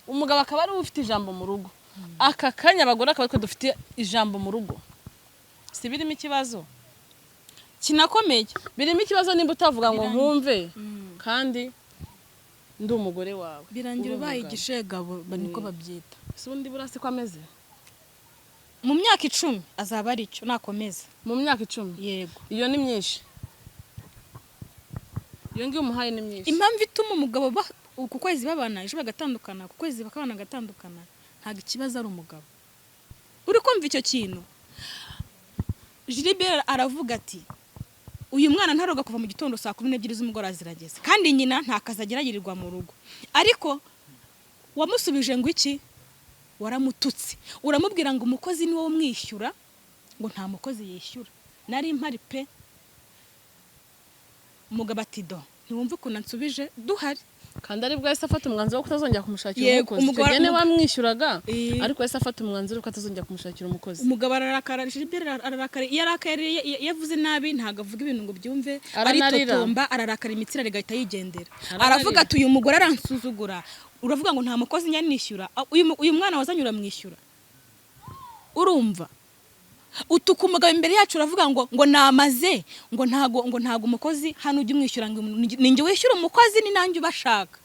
umugabo akaba ariwe ufite ijambo mu rugo, aka kanya abagore akaba aritwe dufite ijambo mu rugo, si birimo ikibazo? Kinakomeye. Birimo ikibazo nimba utavuga ngo nkumve kandi ndi umugore wawe. Birangira Uri ubaye umugabo. igishegabo, niko babyita. Si ubundi buriya siko ameze? Mu myaka 10 azaba ari cyo nakomeza. Mu myaka 10? Yego. Iyo ni myinshi, iyo ngiyo umuhaye ni myinshi. Impamvu ituma umugabo uku kwezi babana, ejo bagatandukana, ku kwezi bakabana bagatandukana, ntabwo ikibazo ari umugabo. Uri kumva icyo kintu? Gilbert aravuga ati uyu mwana ntaroga kuva mu gitondo, saa 12 z'umugoroba zirageze, kandi nyina nta kazi agira, yirirwa mu rugo. Ariko wamusubije ngo iki? Waramututse, uramubwira ngo umukozi ni wowe umwishyura, ngo nta mukozi yishyura, nari mpari pe. Umugabo ati do ntiwumve ukuntu ansubije duhari. Kandi aribwo yahise afata umwanzuro wo kutazongera kumushakira Yego, umukozi. Icyo gihe niwe wamwishyuraga, ariko yahise afata umwanzuro wo kutazongera kumushakira umukozi. Umugabo ararakara, Gilbert ararakara. Iyo arakaye rero, iyo avuze nabi, ntabwo avuga ibintu ngo byumve. Aranarira. Aritotomba, ararakara, imitsi irarega, yigendera. Aranarira. Aravuga ati uyu mugore aransuzugura, uravuga ngo nta mukozi nyanishyura, uyu mwana wazanye uramwishyura. Urumva utuka umugabo imbere yacu, uravuga ngo namaze, ngo ntago umukozi hano ujya umwishyura, ngo ni njye wishyura umukozi, ni nanjye ubashaka.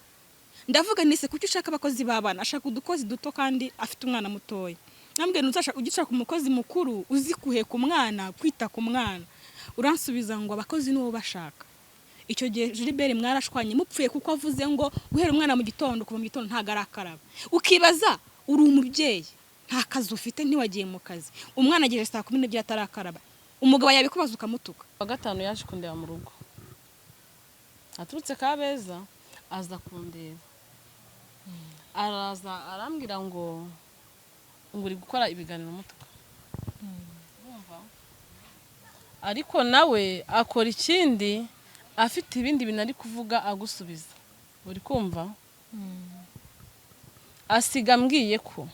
Ndavuga nise kuki ushaka abakozi b'abana? Ashaka udukozi duto kandi afite umwana mutoya. Nambwiye ntuzashaka, ujye ushaka umukozi mukuru uzi guheka umwana, kwita ku mwana. Uransubiza ngo abakozi nibo bashaka. Icyo gihe Gilbert mwarashwanye, mupfuye kuko avuze ngo guhera umwana mu gitondo, kuva mu gitondo ntabwo arakaraba. Ukibaza, uri umubyeyi, nta kazi ufite, ntiwagiye mu kazi, umwana agejeje saa 12 atarakaraba, umugabo yabikubaza ukamutuka. Wa gatanu yaje kundeba mu rugo, aturutse Kabeza aza kundeba, araza arambwira ngo uri gukora ibiganiro mutuka. Urumva? Ariko nawe akora ikindi, afite ibindi bintu ari kuvuga agusubiza, uri kumva? Asiga ambwiye ko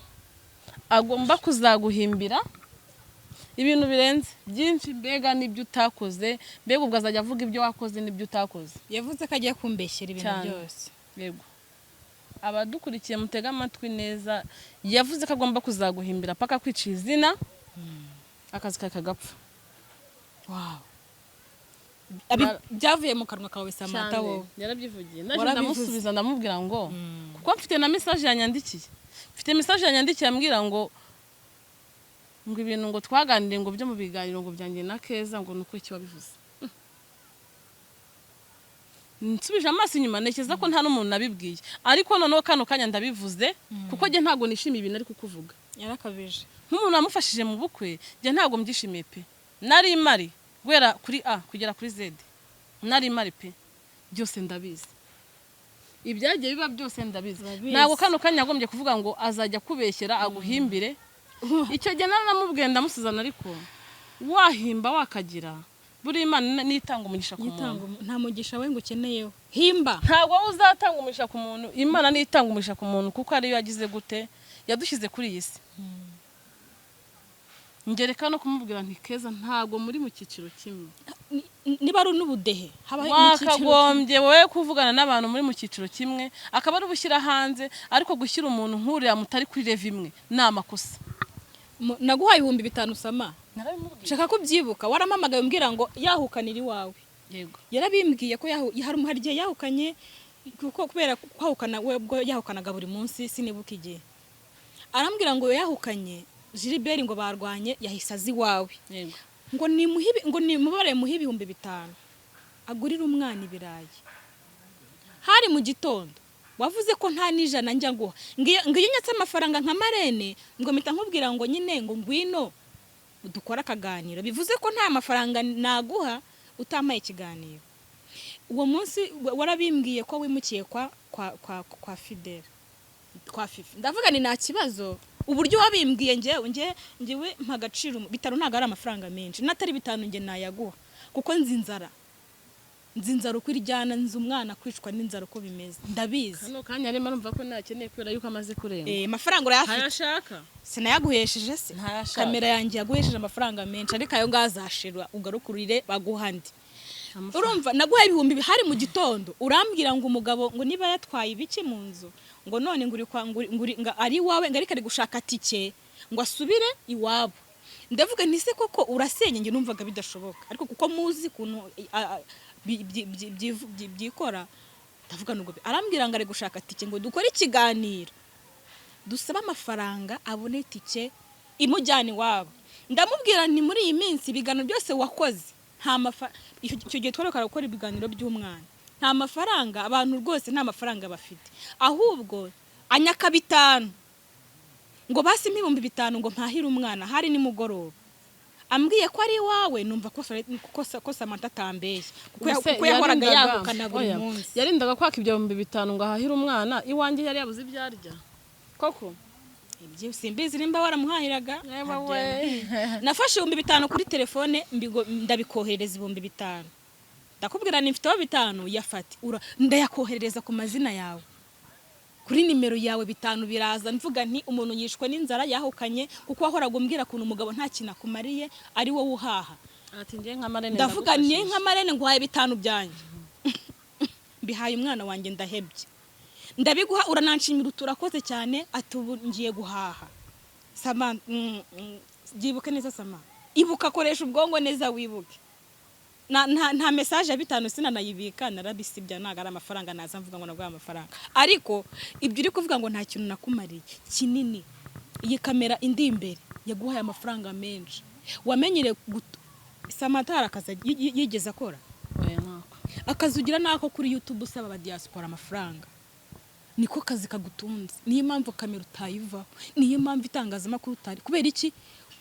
agomba kuzaguhimbira Ibintu birenze byinshi, mbega n'ibyo utakoze, mbega ubwo azajya avuga ibyo wakoze n'ibyo utakoze. Yavuze ko agiye kumbeshyera ibintu Cyane. byose. Yego, abadukurikiye mutege amatwi neza. Yavuze ko agomba kuzaguhimbira paka kwica izina, akazi kawe kagapfa. Wow. Byavuye mu kanwa kawe, Samantha? Cyane. Wowe Yarabyivugiye. Ndaje Warabivuze. ndamusubiza, ndamubwira ngo kuko mfite na message yanyandikiye, mfite message yanyandikiye ambwira ngo ibintu ngo twaganiriye ngo byo mu biganiro ngo byanjye na Keza, ngo nuko iki wabivuze. Nsubije amaso inyuma, ntekereza ko nta n'umuntu nabibwiye, ariko noneho kano kanya ndabivuze kuko njye ntabwo nishimiye ibintu ari kukuvuga. Yarakabije. Nk'umuntu wamufashije mu bukwe, njye ntabwo mbyishimiye pe. Nari mari guhera kuri A kugera kuri Z, nari mari pe. Byose ndabizi, ibyagiye biba byose ndabizi. Urabizi. Ntabwo kano kanya yagombye kuvuga ngo azajya akubeshyera aguhimbire. Icyo gihe naramubwiye, ndamusuzana, ariko wahimba wakagira, buriya Imana nitanga umugisha ku muntu. Nta mugisha we ngo ukeneyeho, himba. Ntabwo wowe uzatanga umugisha ku muntu, Imana niyo itanga umugisha ku muntu, kuko ariyo yagize gute, yadushyize kuri iyi si. Ngereka no kumubwira nti: "Keza ntabwo muri mu cyiciro kimwe." Niba ari n'ubudehe habaho n'icyiciro. Wakagombye wowe kuvugana n'abantu muri mu cyiciro kimwe, akaba ari ubushyira hanze, ariko gushyira umuntu nk'uriya mutari kuri level imwe ni amakosa. Naguhaye 5000, Sama. Narabimubwiye. Nshaka kubyibuka, warampamagaye umbwira ngo yahukanira iwawe. Yego. Yarabimbwiye ko hari igihe yahukanye, kuko kubera kwahukana we ubwo yahukanaga buri munsi, sinibuka igihe. Arambwira ngo yahukanye Gilbert, ngo barwanye, yahise aza iwawe. Yego. Ngo nimuhe ngo nimubare muhe 5000 agurire umwana ibirayi. Hari mu gitondo. Wavuze ko nta n'ijana njya nguha, ngo iyo unyatse amafaranga nka marene, ngo mpita nkubwira ngo nyine ngo ngwino dukore akaganiro. Bivuze ko nta mafaranga naguha utampaye ikiganiro. Uwo munsi warabimbwiye ko wimukiye kwa Fidele, kwa Fifi. Ndavuga ni nta kibazo. Uburyo wabimbwiye, ngewe ngewe mpa agaciro. Bitanu ntabwo ari amafaranga menshi, n'atari bitanu nge nayaguha, kuko nzi inzara, nzi inzara uko iryana, nzi umwana kwicwa n'inzara uko bimeze, ndabizi. Kano kanya arimo arumva ko ntakeneye kubera yuko amaze kurenga. Amafaranga urayafite. Ntayashaka. Sinayaguhesheje se? Ntayashaka. Kamera yanjye yaguhesheje amafaranga menshi, ariko ayo ngayo azashira ugarukurire baguha andi. Urumva, naguhaye ibihumbi hari mu gitondo, urambwira ngo umugabo ngo niba yatwaye ibiki mu nzu, ngo none ngo uri kwa ngo ari iwawe, ngo ariko ari gushaka tike ngo asubire iwabo. Ndavuga nti: "Se koko urasenye?" Njye numvaga bidashoboka, ariko kuko muzi ukuntu byikora, ndavuga nubwo arambwira ngo ari gushaka tike ngo dukore ikiganiro dusabe amafaranga abone tike imujyana iwabo. Ndamubwira nti: "Muri iyi minsi ibiganiro byose wakoze nta mafaranga." Icyo gihe twarekara gukora ibiganiro by'umwana, nta mafaranga, abantu rwose nta mafaranga bafite, ahubwo anyaka bitanu ngo basi 5000 ngo mpahire umwana. Hari nimugoroba, ambwiye ko ari iwawe, numva ko Samantha atambeshya, kuko yahoraga yahukana buri Oya, munsi. Yarindaga kwaka ibyo 5000 ngo ahahire umwana iwanjye, yari yabuze ibyo arya koko? Ibyo simbizi nimba waramuhahiraga. Yewe Ntabyo we. yambwiye. Nafashe 5000 kuri telefone, ndabikoherereza 5000, ndakubwira ni mfiteho bitanu, yafate. Ndayakoherereza ku mazina yawe, kuri nimero yawe, bitanu biraza. Mvuga nti umuntu yishwe n'inzara, yahukanye, kuko wahoraga umbwira ukuntu umugabo nta kintu akumariye, ari wowe uhaha. Ati njye nka marene Ndavuga ni ndagufashije. Nka marene nguhaye bitanu byanjye, mbihaye umwana wanjye, ndahebye, ndabiguha, urananshimira, uturakoze cyane. Ati ubu ngiye guhaha. Sama, byibuke neza, Sama, ibuka, koresha ubwonko neza, wibuke. Nta message ya bitanu sinanayibika, narabisibya. Ntabwo ari amafaranga naza mvuga ngo naguhaye amafaranga, ariko ibyo uri kuvuga ngo nta kintu nakumariye kinini, iyi kamera indi imbere yaguhaye amafaranga menshi. Wamenyereye Samantha hari akazi yigeze akora? Oya, ntako. Akazi ugira nako kuri YouTube, usaba aba diaspora amafaranga, niko kazi kagutunze. Niyo mpamvu kamera utayivaho, niyo mpamvu itangazamakuru utari. Kubera iki?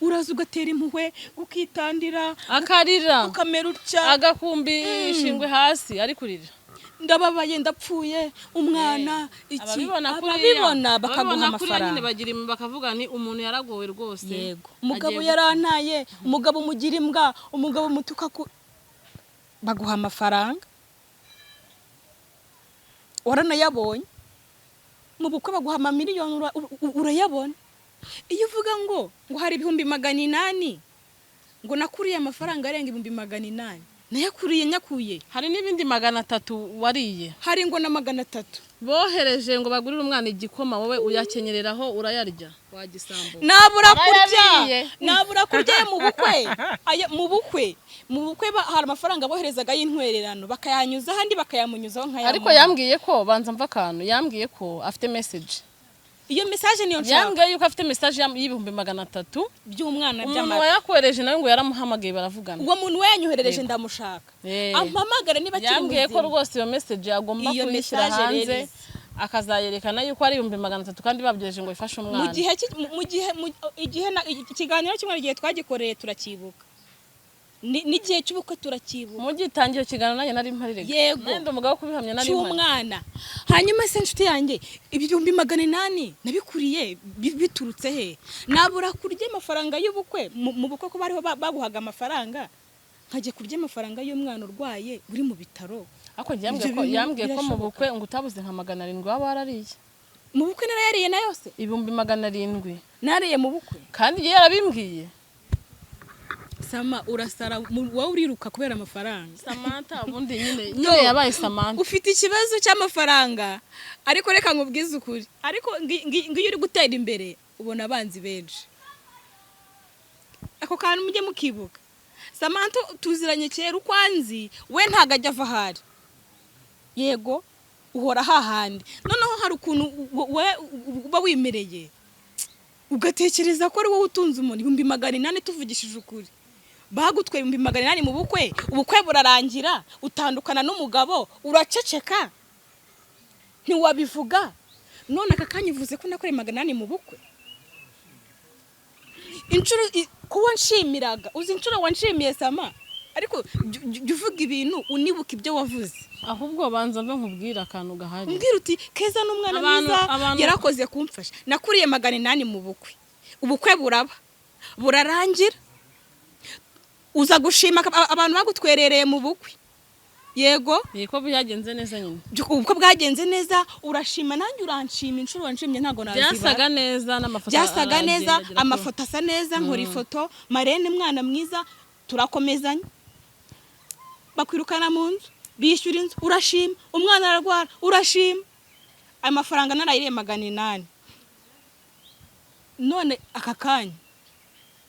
Uraza ugatera impuhwe, ukitandira, akarira, ukamera utya, agakumbi ishingwe hasi ari kurira. Ndababaye, ndapfuye, umwana iki. Ababibona kuriya, Ababibona bakaguha ababibona kuriya nyine amafaranga. Bagira bakavuga ni umuntu yaragowe rwose. Yego, umugabo Agiye yarantaye, umugabo umugira imbwa, umugabo mutuka ku baguha amafaranga. Waranayabonye mu bukwe, baguha amamiliyoni, urayabona. Iyo uvuga ngo hari 800,000. Ngo nakuriye amafaranga arenga 800,000, nayakuriye nyakuye. Hari n'ibindi 300 wariye. Hari ngo na 300. Bohereje ngo bagurire umwana igikoma, wowe uyakenyereraho urayarya, wagisambu. Nabura kurya. Warayariye. Nabura kurya ayo mu bukwe, ayo mu bukwe hari amafaranga boherezaga y'intwererano, bakayanyuza ahandi, bakayamunyuzaho nkayamuha. Ariko yambwiye ko, banza mva akantu, yambwiye ko afite message. Iyo message niyo nshaka. Yambwiye yuko afite message y'300,000 by'umwana umuntu by'amata. Wayakohereje nawe ngo yaramuhamagaye baravugana. Uwo muntu weyanyoherereje ndamushaka. Ampamagare niba akiri Yambwiye ko muzima. rwose iyo message agomba Iyo kuyishyira message hanze, rero izi. akazayerekana yuko ari 300,000 kandi babyohereje ngo bifashe Mu umwana. gihe mu gihe igihe ikiganiro kimwe, igihe twagikoreye turakibuka. N'igihe cy'ubukwe turakibuka. Mugitangira ikiganiro nanjye nari mpari rega. Yego. Nanjye ndi umugabo wo kubihamya, nari mpari. Cy'umwana. Hanyuma se inshuti yanjye, 800,000 nabikuriye biturutse he? Nabura kurya amafaranga y'ubukwe mu bukwe, ko bariho baguhaga amafaranga, nkajya kurya amafaranga y'umwana urwaye uri mu bitaro? Ariko njye yambwiye Ibyo ko bintu yambwiye ko mu birashoboka. bukwe ngo utabuze nka 700 waba warariye. Mu bukwe narayariye na yose. 700,000. Nariye mu bukwe. Kandi igihe yarabimbwiye. Sama, urasara, wowe uriruka kubera amafaranga. Samantha ubundi nyine yabaye Samantha. Ufite ikibazo cy'amafaranga, ariko reka nkubwize ukuri, ariko ngiyo uri gutera imbere ubona abanzi benshi. Ako kantu mujye mukibuka. Samantha tuziranye kera, uko anzi we ntabwo ajya ava ahari. Yego, uhora hahandi. Noneho hari ukuntu we uba wimereye ugatekereza ko ari wowe utunze umuntu. 800,000, tuvugishije ukuri, bagutwaye 800,000 mu bukwe, ubukwe burarangira, utandukana n'umugabo, uraceceka, ntiwabivuga. None aka kanya uvuze ko nakoreye 800 mu bukwe. Inshuro kuba nshimiraga, uzi inshuro wanshimiye, Sama? Ariko jya uvuga ibintu unibuka ibyo wavuze. Ahubwo banza mve nkubwire akantu gahari. Umbwira uti Keza ni umwana mwiza, yarakoze kumfasha, nakuriye 800 mu bukwe, ubukwe buraba burarangira, uza gushima abantu bagutwerereye mu bukwe, yego. Ko byagenze neza nyine. Ubukwe bwagenze neza, urashima, nanjye uranshima. Inshuro wanshimye ntabwo nazibara. Byasaga neza n'amafoto Byasaga aragenda neza. agera Amafoto asa neza, nkora ifoto, marene mwana mwiza, turakomezanya. Bakwirukana mu nzu, bishyura inzu, urashima, umwana ararwara, urashima. Ayo mafaranga narayiriye 800. None aka kanya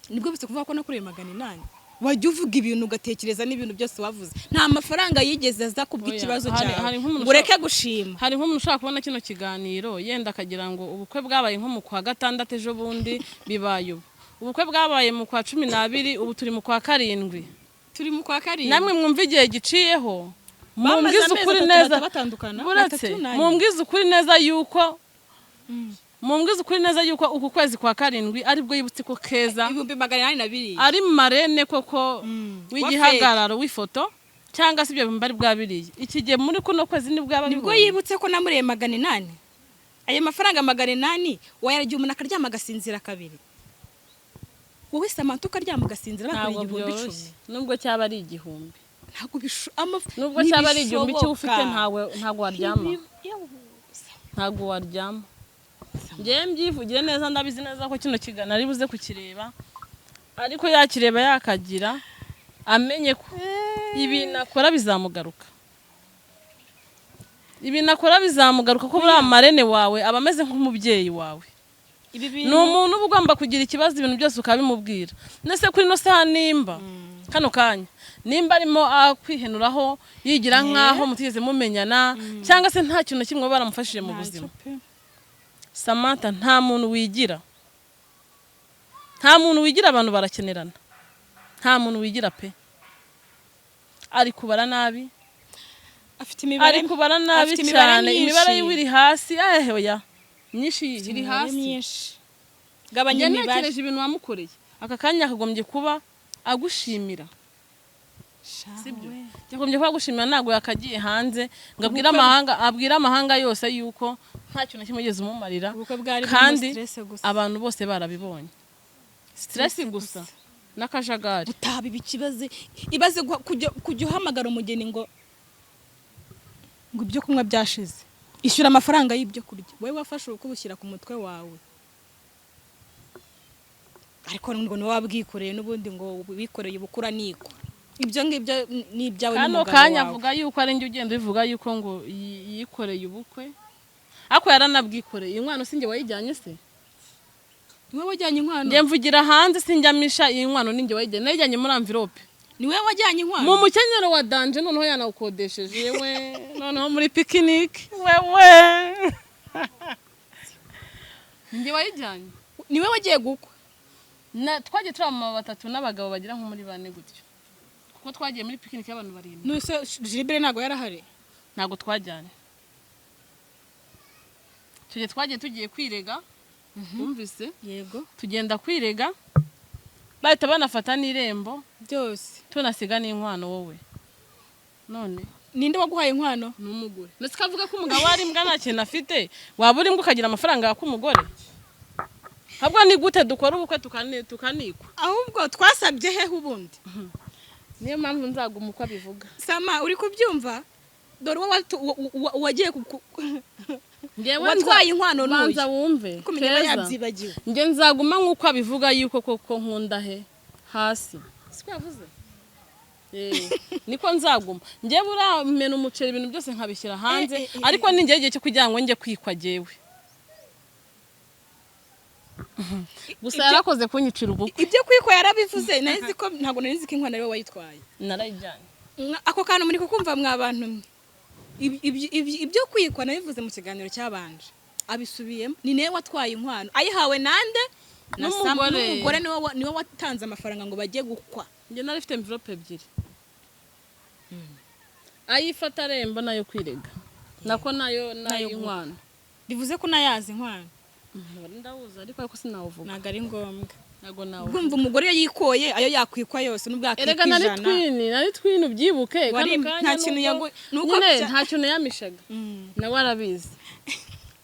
nibwo bisa kuvuga ko nakoreye 800? Wajya uvuga ibintu ugatekereza n'ibintu byose wavuze. Nta mafaranga yigeze aza kubw'ikibazo Oya, cyawe hari nk'umuntu ngo ureke gushima. Hari nk'umuntu ushobora kubona kino kiganiro yenda akagira ngo ubukwe bwabaye nko mu kwa gatandatu ejo bundi, bibaye ubu. Ubukwe bwabaye mu kwa 12, ubu turi mu kwa karindwi. Turi mu kwa karindwi. Namwe mwumva igihe giciyeho. Bamaze Mumbwize amezi ukuri 3 neza. batandukana, Buretse, 3 n'ane. Mumbwize ukuri neza yuko uku kwezi kwa karindwi aribwo yibutse ko Keza 800 na biriya ari marene koko w'igihagararo w'ifoto, cyangwa se ibyo bihumbi ari bwabiriye iki gihe muri kuno kwezi nibwo yaba Nibwo abibonye. yibutse ko namuriye 800. Ayo mafaranga 800 wayaragiye umuntu akaryama agasinzira kabiri. Wowe Samantha ukaryama ugasinzira bakoreye Ntabwo 10,000? byoroshye, nubwo cyaba ari 1000. Ntabwo Nubwo cyaba ari 1000 icyo ufite, ntibishoboka. ntawe, ntabwo waryama, ntabwo waryama. Njyewe mbyivugire neza, ndabizi neza ko kino kiganiro ari buze kukireba, ariko yakireba yakagira amenye ko ibintu akora bizamugaruka. Ibintu akora bizamugaruka, ko buriya marene wawe aba ameze nk'umubyeyi wawe. Ibi Ni bintu umuntu uba ugomba kugira ikibazo, ibintu byose ukabimubwira. Ndetse kuri ino saha, nimba kano kanya nimba arimo akwihenuraho yigira nk'aho mutigeze mumenyana, cyangwa se nta kintu na kimwe baba baramufashije mu buzima. Samantha, nta muntu wigira, nta muntu wigira, abantu barakenerana. Nta muntu wigira pe. Ari kubara nabi. Afite imibare. Ari kubara nabi Afite imibare cyane. myinshi. Imibare yiwe iri hasi, ehe, oya, myinshi iri Imibare hasi. myinshi, gabanya Njye imibare. ntekereje ibintu wamukoreye, aka kanya yakagombye kuba agushimira, sibyo? Yagombye kuba agushimira, ntabwo yakagiye hanze ngo abwire amahanga, abwire amahanga yose yuko nta kintu na kimwe wigeze umumarira. Ubukwe bwari burimo Kandi stress gusa. abantu bose barabibonye, stress gusa n'akajagari. Gutaba ikibazo, ibaze kujya uhamagara umugeni ngo ibyo kunywa byashize, ishyura amafaranga y'ibyo kurya. Wowe wafashe ubukwe ubushyira ku mutwe wawe. Ariko ngo niwe wabwikoreye n'ubundi, ngo wikoreye ubukura nikwa, ibyo ngibyo ni ibyawe Kano n'umugabo kanya wawe. Avuga yuko ari njye ugenda ubivuga yuko ngo yikoreye ubukwe, ariko yaranabwikoreye. Inkwano sinjye wayijyanye se? Niwe wajyanye inkwano. Njye mvugira hanze, sinjyamisha. Iyi nkwano ninjye wayijyanye, nayijyanye muri enveloppe. Niwe wajyanye inkwano. Mu mukenyero wa danger, noneho yanawukodesheje yewe, noneho muri picnic wewe, njye wayijyanye. Niwe wagiye gukwa. Na twagiye turi abamama batatu n'abagabo bagera nko muri bane gutyo, kuko twagiye muri picnic y'abantu 7. Nuse Gilbert ntabwo yarahari? Ntabwo twajyanye icyo gihe, twagiye tugiye kwirega, wumvise? Yego. Tugenda kwirega, bahita banafata n'irembo. Byose. Tunasiga n'inkwano wowe none. Ninde waguhaye inkwano? Ni umugore. Ndetse kavuga ko umugabo ari imbwa, nta kintu afite. Waba uri imbwa ukagira amafaranga yak'umugore? Ahubwo ni gute dukora ubukwe tukanikwa? Ahubwo twasabye hehe ubundi? Niyo mpamvu nzaguma uko abivuga. Sama, uri kubyumva? Dore uwo wagiye Njyewe watwaye inkwano n'uyu. Banza wumve. Kumenya aba Keza. Yabyibagiwe. Njye nzaguma nk'uko abivuga yuko koko nkunda he hasi, siko yavuze? Niko nzaguma. Njye buramena umuceri, ibintu byose nkabishyira hanze, ariko ningera igihe cyo kugira ngo njye kwikwa jyewe gusa. Yarakoze kunyicira ubukwe. Ibyo kwikwa yarabivuze. Nari nzi ko ntabwo nari nzi ko inkwano ariwe wayitwaye. Narayijyanye. Ako kantu muri kukumva mwa bantu mwe? Ibyo kwikwa nabivuze mu kiganiro cyabanje, abisubiyemo. Ni nawe watwaye inkwano, ayihawe nande? Na Sam. N'umugore. N'umugore niwe watanze amafaranga ngo bajye gukwa. Njye nari mfite enveloppe ebyiri, ayifata rembo nayo kwirega, nako nayo Nayo nayo inkwano. Bivuze ko unayazi inkwano. Ndawuzi, ariko sinawuvuga. Ntabwo ari ngombwa. Ntabwo nawuvuga. Urumva, umugore iyo yikoye ayo yakwikwa yose nubwo yakwikwa Erega nari 100. twin, nari twin, ubyibuke. Wari- Kano kanya nta kintu nuko nyine nta kintu yamishaga. Nawe arabizi,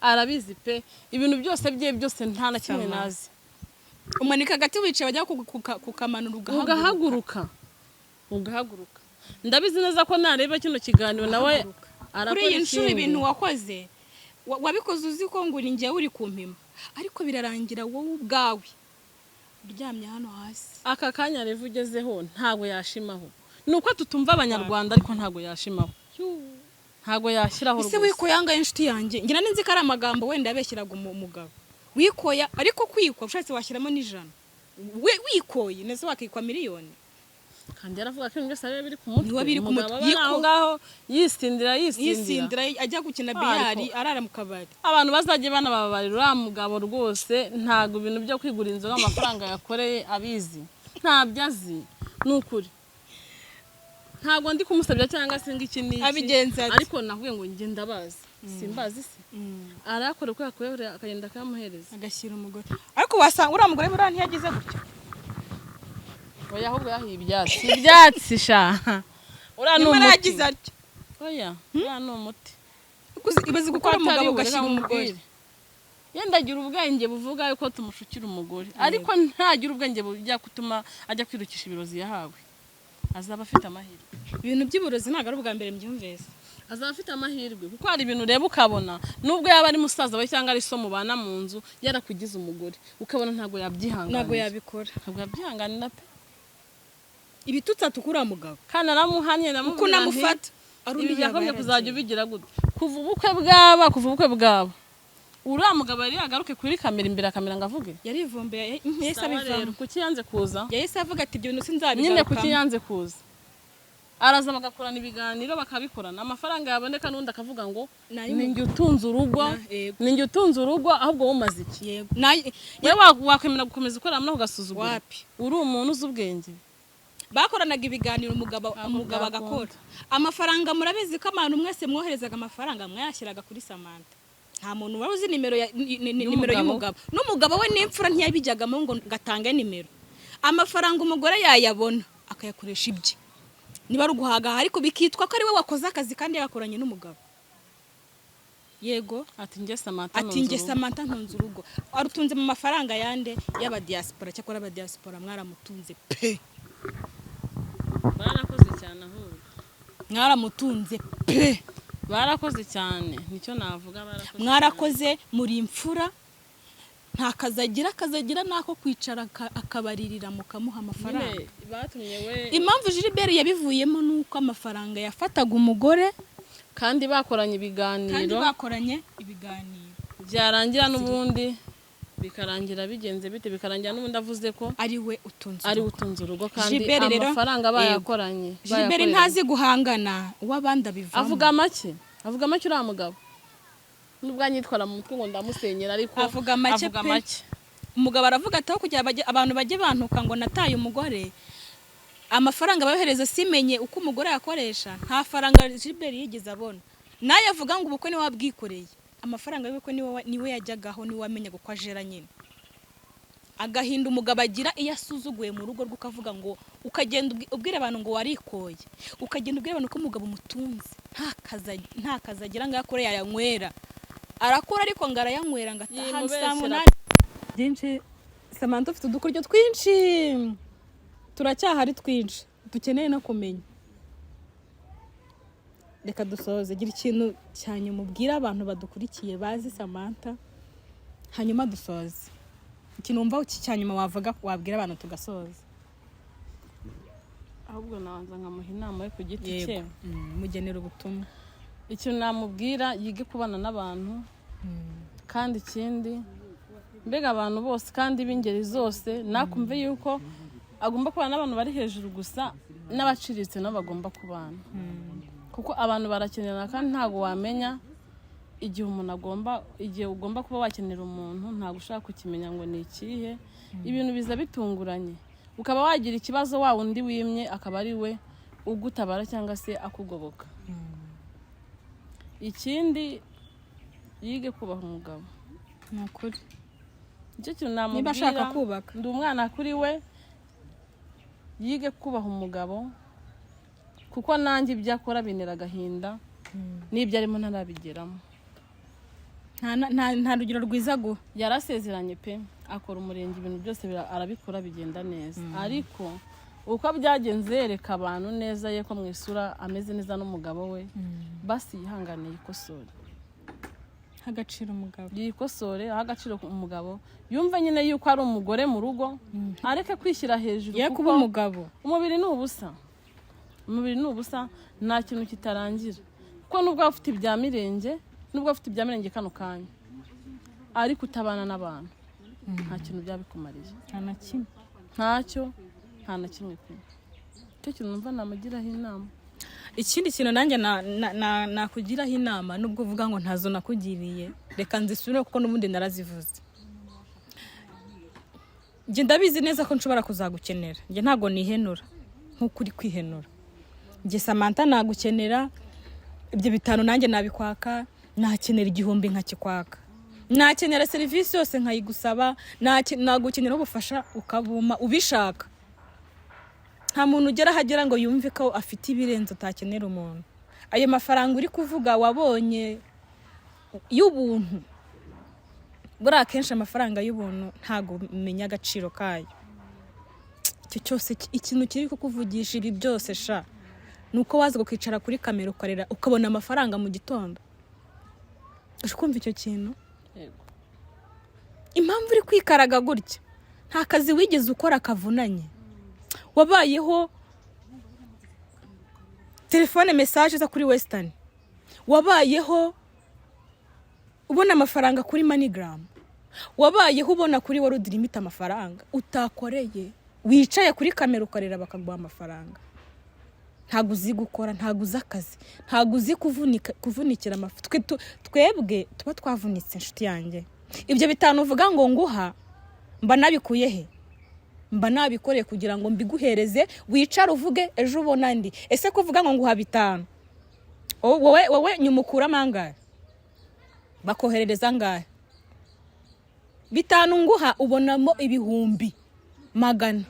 arabizi pe. Ibintu byose bye byose, nta na kimwe Sama. nazi. Umanika agati wicaye, bajya kukamanura ugahaguruka. Ugahaguruka, ugahaguruka. Ndabizi neza ko nareba kino kiganiro nawe arakora. Kuri iyi nshuro ikindi. Ibintu wakoze wabikoze uzi ko ngo ni njyewe uri kumpima, ariko birarangira wowe ubwawe uryamye hano hasi. Aka kanya rero ugezeho ntabwo yashimaho. Ni uko tutumva abanyarwanda, ariko ntabwo yashimaho, ntabwo yashyiraho Ese rwose. Wikoya angahe, inshuti yanjye? Ngira ninzi ko ari amagambo wenda yabeshyiraga umugabo wikoya, ariko kwikwa ushatse washyiramo n'100. Wikoye nese wakikwa miliyoni? Kandi yaravuga ko ibintu byose biba biri ku mutwe. Niwe biri ku Umugabo mutwe. aba ari aho ngaho yisindira, yisindira. Yisindira, ajya gukina Ah, biyari, ariko- arara mu kabari. Abantu bazajya banababarira uriya mugabo rwose. Ntabwo ibintu byo kwigura inzoga amafaranga yakoreye abizi, ntabyo azi, ni ukuri. Ntabwo ndi kumusabya cyangwa se ngo iki n'iki. Abigenza ate? Ariko navuye ngo njye ndabazi, simbazi se? Arakora uko yakorera, akagenda akamuhereza. Agashyira umugore. Ariko wasanga uriya mugore buriya ntiyagize gutya. Oya, ahubwo yahiye ibyatsi, ibyatsi sha. Uriya ni Nyamara umuti. yagize atya. Oya, uriya ni umuti. Ibaze gukora Kuko umugabo atari we, ugashyira reka umugore. nkubwire. Yenda agira ubwenge buvuga yuko tumushukira umugore, ariko ntagira ubwenge bujya gutuma ajya kwirukisha ibirozi yahawe. Azaba afite amahirwe. Ibintu by'uburozi ntabwo ari ubwa mbere mbyumvise. Azaba afite amahirwe, kuko hari ibintu ureba ukabona nubwo yaba ari musaza we cyangwa ari so mubana mu nzu yarakugize umugore, ukabona ntabwo yabyihanganira. Ntabwo yabikora. Ntabwo yabyihanganira pe. Ibitutsi atukura mugabo. Kandi naramuhannye, Uko ndamubwira nti, unamufata ari undi ibi yaba byagombye kuzajya yaragiye. ubigira gute? Kuva ubukwe bwaba, uriya mugabo yari yagaruke kuri kamera, imbere ya kamera ngo avuge? Yarivumbuye, yahise Sawa rero, abivamo. kuki yanze kuza? Yahise avuga ati ibyo bintu Nyine sinzabigarukamo. kuki yanze kuza? Araza bagakorana ibiganiro, bakabikorana, amafaranga yaboneka n'undi akavuga ngo Ni ni njye utunze urugo. Yego. Ni njye utunze urugo, ahubwo wowe umaze iki? Yego. Wowe wakwemera gukomeza ukorera muri ako gasuzuguro? Wapi. Uri umuntu uzi ubwenge. Bakoranaga ibiganiro, umugabo Ntabwo umugabo byakunda. agakora amafaranga. Murabizi ko abantu mwese mwoherezaga amafaranga mwayashyiraga kuri Samantha. Nta muntu wari uzi nimero ya nimero Y'umugabo. y'umugabo. N'umugabo we n'imfura ntiyabijyagamo ngo gatange nimero. Amafaranga umugore yayabona akayakoresha ibye, niba ari uguhaga, ariko bikitwa ko ari we wakoze akazi kandi yagakoranye n'umugabo. Yego. Ati njye Samantha Ati ntunze njye urugo. Samantha ntunze urugo. Arutunze mu mafaranga yande? Y'abadiaspora. Cyakora abadiaspora mwaramutunze pe. Barakoze cyane ahubwo. Mwaramutunze pe. Barakoze cyane, nicyo navuga, barakoze. Mwarakoze, muri imfura. Nta kazi agira, akazi agira ni ako kwicara akabaririra mukamuha amafaranga. Nyine batumye we. Impamvu Gilbert yabivuyemo ni uko amafaranga yafataga umugore kandi bakoranye kandi ibiganiro, bakoranye ibiganiro. Byarangira n'ubundi bikarangira bigenze bite? Bikarangira n'ubundi avuze ko ari we utunze ari we urugo. Utunze urugo kandi Gilbert rero, amafaranga yego. bayakoranye, Gilbert bayakoreranye. Ntazi guhangana, uw'abandi abivamo. Avuga make, avuga make uriya mugabo, nubwo anyitwara mu mutwe ngo ndamusenyera, ariko Avuga make avuga pe. make. Umugabo aravuga ati aho kugira abantu bajye bantuka ngo nataye umugore, amafaranga bayohereza simenye uko umugore yakoresha. Nta faranga Gilbert yigeze abona, nayo avuga ngo ubukwe niwe wabwikoreye, amafaranga y'ubukwe niwe yajyagaho, niwe wamenyaga uko ajera nyine. Agahinda umugabo agira iyo asuzuguye mu rugo rwe, ukavuga ngo ukagenda ubwira abantu ngo warikoye, ukagenda ubwira abantu ko umugabo umutunze, nta kazi agira ngo akore yayanywera. Arakora ariko ngo arayanywera, ngo ataha Yimubeshyera. saa 8. Byinshi Samantha, ufite udukoryo twinshi, turacyahari twinshi dukeneye no kumenya. Reka dusoze, gira ikintu cya nyuma ubwira abantu badukurikiye bazi Samantha, hanyuma dusoze. Ikintu wumva cya nyuma wavuga, wabwira abantu tugasoza. Ahubwo nabanza nkamuha inama yo ku giti cye. Mugenera ubutumwa. Ikintu namubwira, yige kubana n'abantu, kandi ikindi mbega abantu bose kandi b'ingeri zose, nakumve yuko agomba kubana n'abantu bari hejuru gusa, n'abaciriritse nabo bagomba kubana, kuko abantu barakenerana, kandi ntabwo wamenya igihe umuntu agomba, igihe ugomba kuba wakenera umuntu, ntabwo ushaka kukimenya ngo ni ikihe. Ibintu biza bitunguranye, ukaba wagira ikibazo, wa wundi wimye akaba ari we ugutabara cyangwa se akugoboka. Ikindi, yige kubaha umugabo. Ni ukuri. Nicyo kintu namubwira. Niba ashaka kubaka. Ndi umwana kuri we, yige kubaha umugabo, kuko nanjye ibyo akora bintera agahinda, n'ibyo arimo ntarabigeramo. Nta rugero rwiza guha. Yarasezeranye pe, akora umurenge, ibintu byose arabikora bigenda neza, ariko uko byagenze yereka abantu neza ye ko mu isura ameze neza n'umugabo we. Basi yihangane yikosore. Agaciro umugabo. Yikosore, aha agaciro umugabo, yumve nyine yuko ari umugore mu rugo, areke kwishyira hejuru ye kuko kuba umugabo. Umubiri ni ubusa, umubiri ni ubusa, nta kintu kitarangira, kuko nubwo waba ufite ibya mirenge, nubwo waba ufite ibya mirenge kano kanya, ariko utabana n'abantu, nta kintu byaba bikumariye. Nta na kimwe. Ntacyo, nta na kimwe pe. Icyo kintu numva namugiraho inama. Ikindi kintu nanjye nakugiraho inama, nubwo uvuga ngo ntazo nakugiriye, reka nzisubire kuko n'ubundi narazivuze. Njye ndabizi neza ko nshobora kuzagukenera. Njye ntabwo nihenura nk'uko uri kwihenura. Njye Samantha nagukenera, ibyo 5 nanjye nabikwaka, nakenera 1000 nkakikwaka, nakenera serivisi yose nkayigusaba, nagukenera ubufasha ukabuma ubishaka. Nta muntu ugera aho agera ngo yumve ko afite ibirenze utakenera umuntu. Ayo mafaranga uri kuvuga wabonye y'ubuntu, buriya akenshi amafaranga y'ubuntu ntabwo umenya agaciro kayo. Icyo cyose, ikintu kiri kukuvugisha ibi byose sha, ni uko waza ukicara kuri kamera ukarera, ukabona amafaranga mu gitondo. Uri kumva icyo kintu? Yego. Impamvu uri kwikaraga gutya, nta kazi wigeze ukora kavunanye, wabayeho telefone message iza kuri Western, wabayeho ubona amafaranga kuri MoneyGram, wabayeho ubona kuri World Remit amafaranga utakoreye, wicaye kuri kamera ukarera bakaguha amafaranga. Ntabwo uzi gukora, ntabwo uzi akazi, ntabwo uzi kuvunika, kuvunikira amafu. Twebwe tuba twavunitse, inshuti yanjye. Ibyo 5 uvuga ngo nguha, mba nabikuye he? Mba nabikoreye kugira ngo mbiguhereze, wicare uvuge ejo ubona andi. Ese kuvuga ngo nguha 5, wowe nyuma ukuramo angahe? Bakoherereza angahe? 5 nguha ubonamo ibihumbi magana,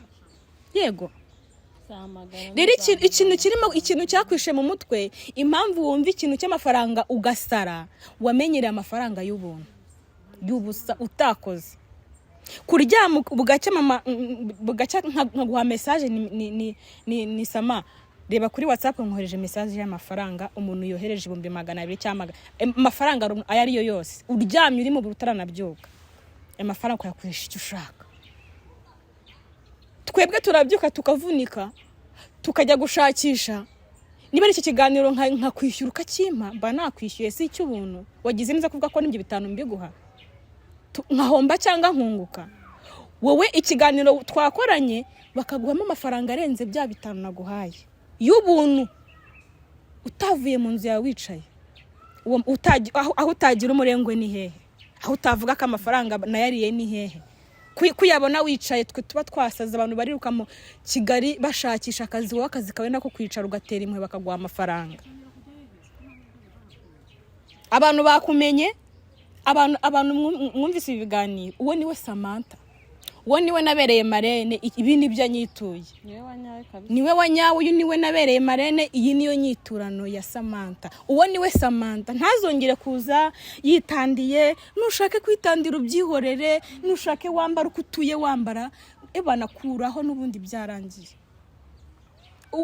yego. Rero ikintu kirimo, ikintu cyakwishe mu mutwe, impamvu wumva ikintu cy'amafaranga ugasara, wamenyereye amafaranga y'ubuntu, y'ubusa, utakoze. Kuryama bugacya, mama, bugacya nkaguha message, ni sama, reba kuri WhatsApp nkohereje message y'amafaranga, umuntu yohereje 200,000 cyangwa amafaranga ayo ari yo yose, uryamye uri mu buriri utaranabyuka. Ayo mafaranga ukayakoresha icyo ushaka. Twebwe turabyuka tukavunika, tukajya gushakisha. Niba ari iki kiganiro nkakwishyura ukakimpa, mba nakwishyuye, si icy'ubuntu. Wagize neza kuvuga ko n'ibyo 5 mbiguha. Nkahomba cyangwa nkunguka. Wowe ikiganiro twakoranye bakaguhamo amafaranga arenze bya 5 naguhaye y'ubuntu, utavuye mu nzu yawe, wicaye. Aho utagira umurengwe ni hehe? Aho utavuga ko amafaranga nayariye ni hehe? Kuyabona wicaye, twe tuba twasaze. Abantu bariruka mu Kigali bashakisha akazi, wowe akazi kawe nako kwicara ugatera impuhwe bakaguha amafaranga. Abantu bakumenye, abantu mwumvise ibi biganiro, uwo niwe Samantha, uwo niwe nabereye marraine. Ibi nibyo anyituye. Niwe wanyawe kabisa. Niwe wanyawe. Uyu niwe nabereye marraine, iyi niyo nyiturano ya Samantha. Uwo niwe Samantha. Ntazongere kuza yitandiye. Nushake kwitandira ubyihorere, nushake wambara uko utuye wambara, banakuraho n'ubundi byarangiye.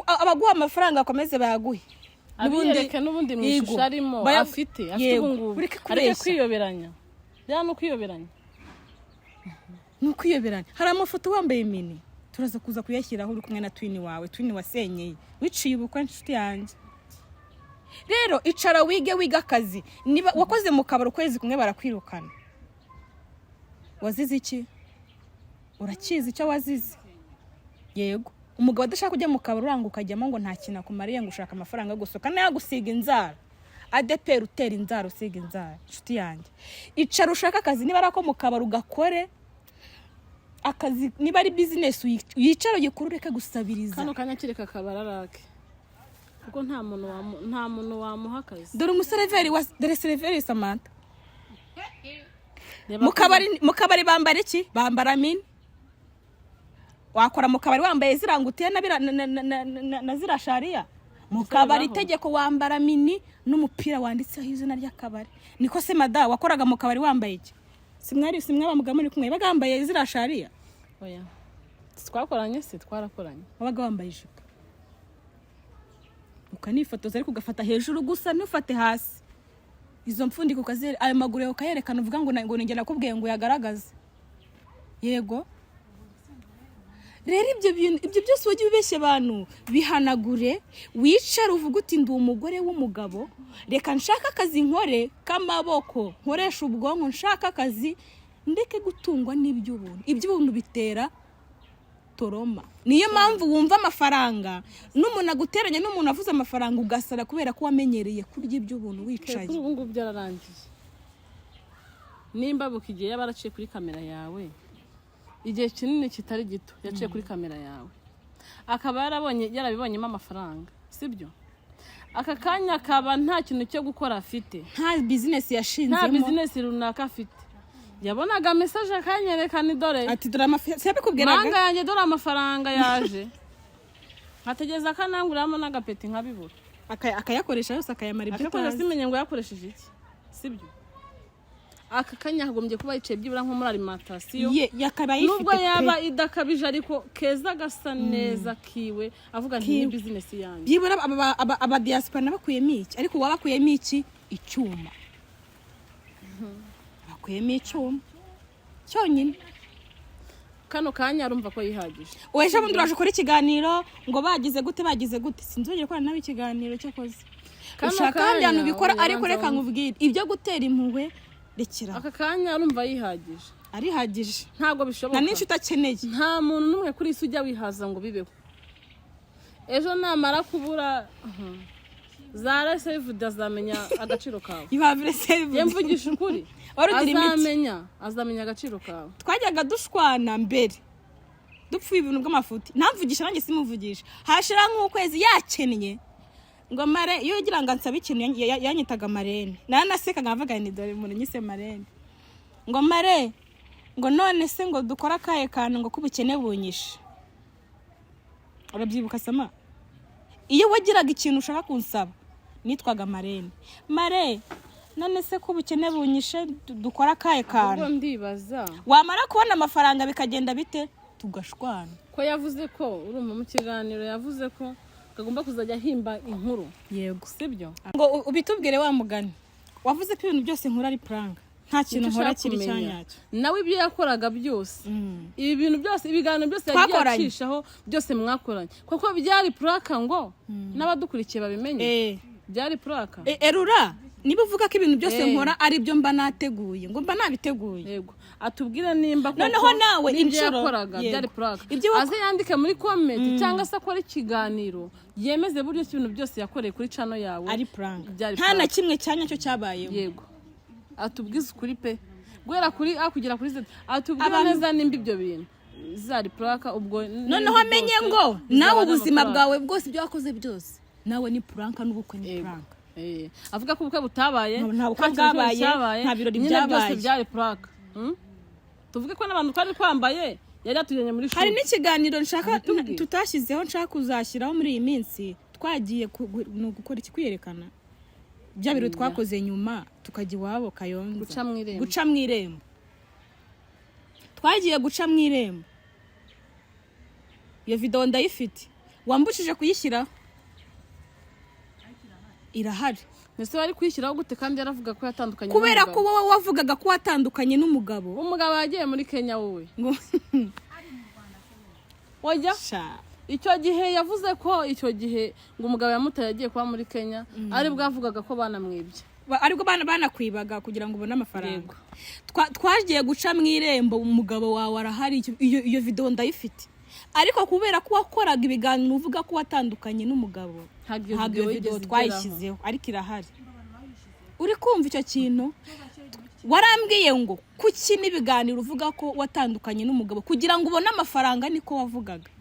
Abaguha amafaranga bakomeze bayaguhe. Abiyereke n'ubundi mu Yego. ishusho arimo afite Yego. ubu ngubu. Ureke Areke kubeshya. kwiyoberanya, bya ni ukwiyoberanya. Ni ukwiyoberanya. Hari amafoto wambaye mini, turaza kuza kuyashyiraho, uri kumwe na twin wawe, twin wasenyeye, wiciye ubukwe. Inshuti yanjye rero, icara wige, wiga akazi. Niba wakoze mu kabari ukwezi kumwe barakwirukana, wazize iki? Urakizi icyo wazize. Yego, umugabo adashaka kujya mu kabari, uranga ukajyamo ngo nta kintu akumariye, ngo ushaka amafaranga yo gusohoka nayo gusiga inzara. Adeperi utera inzara, usiga inzara. Inshuti yanjye, icara ushake akazi. Niba ari ako mu kabari ugakore akazi, niba ari business wicare uyikore, ureke gusabiriza. Kano kanya kereka akabara arake, kuko nta muntu wamuha akazi. Dore umuseriveri wa, dore seriveri Samantha. Reba. Mu kabari bambara iki? Bambara mini. Wakora mu kabari wambaye zirangutiye na bira- na- na- na- na- na ziriya shariya? Mu kabari Baho. itegeko wambara mini n'umupira wanditseho izina ry'akabari. Niko se mada, wakoraga mu kabari wambaye iki? Simwari simwabamuga muri kumwe baga wambaye ziriya shariya? Oya, twakoranye se? Twarakoranye. Wabaga wambaye ijipo ukanifotoza, ariko ugafata hejuru gusa, ntufate hasi. Izo mfundiko ayo maguru yawe ukayerekana, uvuga ngo ngo ninjye nakubwiye ngo uyagaragaze. Yego, rero ibyo bintu, ibyo byose wajya ubeshya abantu, bihanagure, wicare uvuge uti: "Ndi umugore w'umugabo, reka nshake akazi nkore k'amaboko, nkoresha ubwonko, nshake akazi, ndeke gutungwa n'iby'ubuntu." Iby'ubuntu bitera trauma. Niyo mpamvu wumva amafaranga n'umuntu aguteranya n'umuntu avuze amafaranga ugasara, kubera ko wamenyereye kurya iby'ubuntu wicaye. Kuri ubu ngubu byararangiye. Nimba buka igihe yaba yaraciye kuri kamera yawe, igihe kinini kitari gito yaciye kuri kamera yawe, akaba yarabonye, yarabibonyemo amafaranga, sibyo? Aka kanya akaba nta kintu cyo gukora afite, nta business nta yashinzemo, business runaka afite, yabonaga message akanyereka ni dore ati: "Dore amafi." Siyabikubwiraga? Manga yanjye, dore amafaranga yaje, nkategereza ko ananguriramo n'agapeti nkabibura. Akayakoresha yose, akayamara ibyo akakoresha, utazi. Simenye ngo yakoresheje iki, sibyo? Aka kanya akagombye kuba yicaye byibura nko muri alimentation, Ye, yakaba ayifite nubwo pe. yaba idakabije, ariko keza, gasa neza, kiwe, avuga nti: "Ni Kiwe. business yanjye." Byibura aba diaspora nabakuyemo iki? Ariko wabakuyemo iki? Icyuma. Bakuyemo icyuma cyonyine. Kano kanya arumva ko yihagije. Ejo bundi uraje ukora ikiganiro ngo bagize gute, bagize gute. Sinzongera gukorana nawe ikiganiro cyakoze. Kano Ushaka ahandi kanya, hantu ubikora, oya, ariko banza reka wumve. nkubwire, ibyo gutera impuhwe rekera. Aka kanya arumva yihagije. Arihagije. Ntabwo Nta bishoboka. n'inshuti akeneye. Nta muntu n'umwe kuri isi ujya wihaza ngo bibeho. Ejo namara kubura za resevude azamenya agaciro kawe. You have received. Ye, mvugisha ukuri. Wari ugira imiti. Azamenya agaciro kawe. Twajyaga dushwana mbere, dupfuye ibintu bw'amafuti, ntamvugisha nanjye simuvugisha, hashira nk'ukwezi yakennye ngo mare iyo ugira ngo ansabe ikintu, yanyitaga marraine. Naranasekaga nkavuga ni dore umuntu nyise marraine. Ngo mare, ngo none se ngo dukore akahe kantu, ngo k'ubukene bunyishe? Urabyibuka sama? Iyo wagiraga ikintu ushaka kunsaba nitwaga marraine. Mare, none se ko ubukene bunyishe, dukore akahe kantu? Ubwo ndibaza, Wamara kubona amafaranga bikagenda bite? Tugashwana. Ko yavuze ko, urumva, mu kiganiro yavuze ko kagomba kuzajya ahimba inkuru, Yego. sibyo? Ngo ubitubwire wa mugani wavuze ko ibintu byose nkuru ari prank. Nta kintu Nicyo nkora ushaka kiri kumenya. cyanyacyo. Nawe ibyo yakoraga byose, ibi bintu byose, ibiganiro byose yagiye Twakoranye. acishaho byose mwakoranye, kuko byari prank, ngo n'abadukurikiye babimenye, byari prank. Erura niba uvuga ko ibintu byose nkora ari byo mba nateguye, ngo mba nabiteguye. Yego, atubwire nimba koko Noneho nawe n'ibyo inshuro- yakoraga Yego. byari prank. Aze yandike muri comment cyangwa se akore ikiganiro yemeze buryo ki ibintu byose yakoreye kuri channel yawe ari prank, byari nta na prank. kimwe cyanyacyo cyabayeho. Yego, atubwize ukuri pe, guhera kuri A kugera kuri Z, atubwire neza nimba ibyo bintu zari prank, ubwo Noneho amenye ngo nawe ubuzima bwawe bwose, ibyo wakoze byose, nawe ni prank, n'ubukwe ni prank. Avuga ko ubukwe butabaye, Nta bukwe nta kintu cyose bwabaye, cyabaye, nta birori nyine byose byabaye. byari prank. Tuvuge ko n'abantu twari twambaye yari yatujyanye muri Hari shuri. n'ikiganiro nshaka Abitubwire. tutashyizeho, nshaka kuzashyiraho muri iyi minsi. Twagiye ni ugukora iki, kwiyerekana, bya birori twakoze nyuma tukajya iwabo Kayonza. Guca mu irembo. Guca mu irembo, twagiye guca mu irembo. Iyo videwo ndayifite, wambujije kuyishyiraho, irahari. Ese wari kuyishyiraho gute kandi yaravuga ko yatandukanye Kubera ko n'umugabo? wowe wavugaga ko watandukanye n'umugabo. Umugabo yagiye muri Kenya, wowe Ngo wajya Sha. Icyo gihe yavuze ko icyo gihe ngo umugabo yamutaye yagiye kuba muri Kenya, aribwo yavugaga ko banamwibye. Aribwo banakwibaga kugira ngo ubone amafaranga. Twagiye guca mu irembo, umugabo wawe arahari. Iyo videwo ndayifite, ariko kubera ko wakoraga ibiganiro uvuga ko watandukanye n'umugabo, Ntabwo iyo ntabwo iyo video videwo yigeze igeraho. twayishyizeho, ariko irahari. Uri kumva icyo kintu? Warambwiye ngo kuki n'ibiganiro uvuga ko watandukanye n'umugabo kugira ngo ubone amafaranga, niko wavugaga.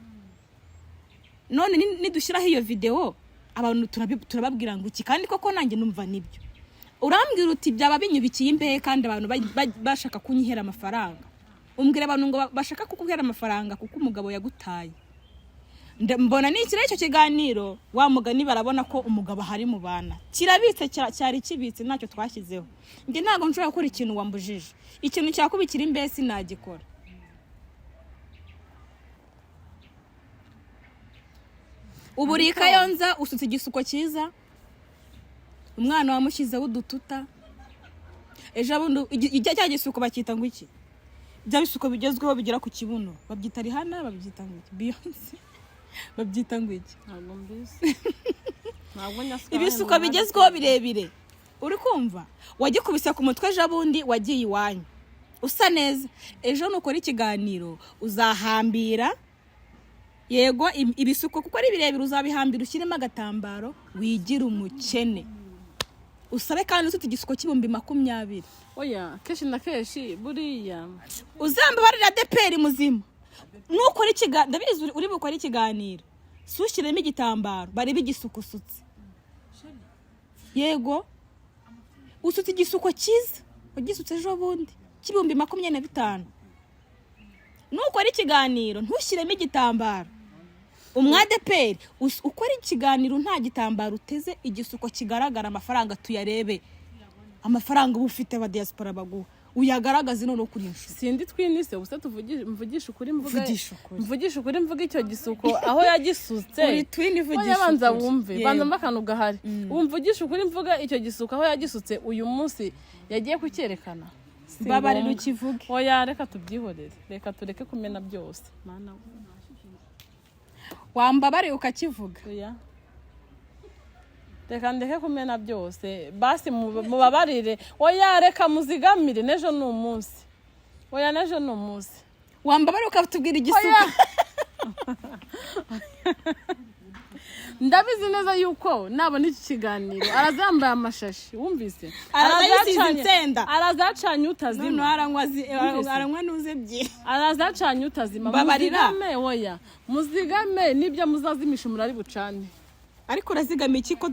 None nidushyiraho iyo videwo, abantu turababwira ngo iki? Kandi koko nanjye numva nibyo urambwira, uti byaba binyubikiye imbehe kandi abantu bashaka kunyihera amafaranga. Umbwira abantu ngo bashaka kuguhera amafaranga kuko umugabo yagutaye. Mbona nikira icyo kiganiro, wa mugani barabona ko umugabo ahari mu bana. Kirabitse, cyari kibitse, ntacyo twashyizeho. Njye ntabwo nshobora gukora ikintu wambujije. Ikintu cyakubikira imbehe sinagikora. Ubu uri i Kayonza, usutse igisuko cyiza, umwana wamushyizeho udututa ejo bundi. Cya gisuko bacyita ngo iki? Bya bisuko bigezweho bigera ku kibuno babyita Rihanna, babyita ngo iki? Beyonce, babyita ngo iki? Ntabwo mbizi, ntabwo nyasuka. Ibisuko bigezweho birebire, uri kumva? Wagikubise ku mutwe ejo bundi, wagiye iwanyu usa neza. Ejo nukora ikiganiro uzahambira, yego, ibisuko kuko ari birebire, uzabihambira ushyiremo agatambaro, wigire umukene, usabe kandi ufite igisuko cy'ibihumbi 20. Oya, kenshi na kenshi buriya Uzambabarira, deperi muzima, nukora ikiganiro, ndabizi uri bukore ikiganiro, si ushyiremo igitambaro barebe igisuko usutse. Yego, usutse igisuko cyiza, wagisutse ejo bundi cy'ibihumbi 25. Nukora ikiganiro ntushyiremo igitambaro, umwadeperi ukora ikiganiro nta gitambaro uteze, igisuko kigaragara, amafaranga tuyarebe. Amafaranga uba ufite aba diaspora baguha, uyagaragaze noneho kuri inshuti. Sindi twinise ubuse, mvugishe ukuri, mvuga Vugisha ukuri. Mvugishe ukuri, mvuga icyo gisuko aho yagisutse. Uri twin, vugisha Oya, banza ukuri. wumve. Yego. Banza mva akantu gahari. Ubu mvugishe ukuri, mvuga icyo gisuko aho yagisutse, uyu munsi yagiye kucyerekana. Si Babarira. ngombwa. Ukivuge. Oya, reka tubyihorere, reka tureke kumena byose, Mana we. Wambabariye ukakivuga. Oya, reka ndeke kumena byose basi, mubabarire. Oya, reka muzigamire, n'ejo ni umunsi. Oya, n'ejo ni umunsi. Wambabariye ukatubwira igisuko. Oya. Ndabizi neza yuko nabona iki kiganiro araza yambaye amashashi, wumvise? Araza yisize insenda. Araza yacanye utazima. Noneho aranywa Wumvise? aranywa nuze ebyiri. Araza yacanye utazima. Mbabarira. Muzigame, oya, muzigame, n'ibyo muzazimisha umurari bucane. Ariko urazigama iki ko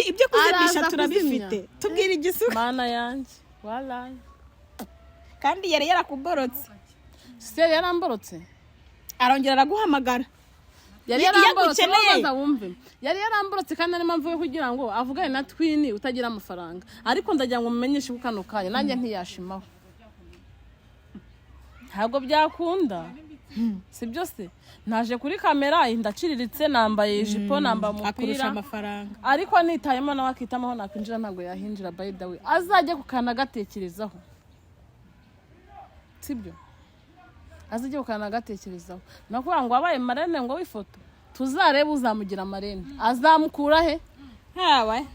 ibyo kuzimisha Araza turabifite? kuzimya. Tubwira igisuko. Mana yanjye, warayi. Kandi yari yarakuborotse. Se yaramborotse. Arongera araguhamagara. Yari Iyo yaramborotse. agukeneye. Babanza wumve, yari yaramborotse kandi ari impamvu yo kugira ngo avugane na twini utagira amafaranga. Ariko ndagira ngo mumenyeshe ko kano kanya nanjye ntiyashimaho, ntabwo byakunda. Si byo se? Naje kuri kamera ndaciriritse, nambaye ijipo, nambaye Akurusha umupira, amafaranga. ariko nitayemo nawe akitamaho, nakwinjira ntabwo yahinjira. By the way, azajye ku kantu agatekerezaho. Sibyo, azajye ukanagatekerezaho. Ni ukuvuga ngo wabaye marraine ngo w'ifoto, tuzarebe uzamugira marraine azamukura he? Hawe,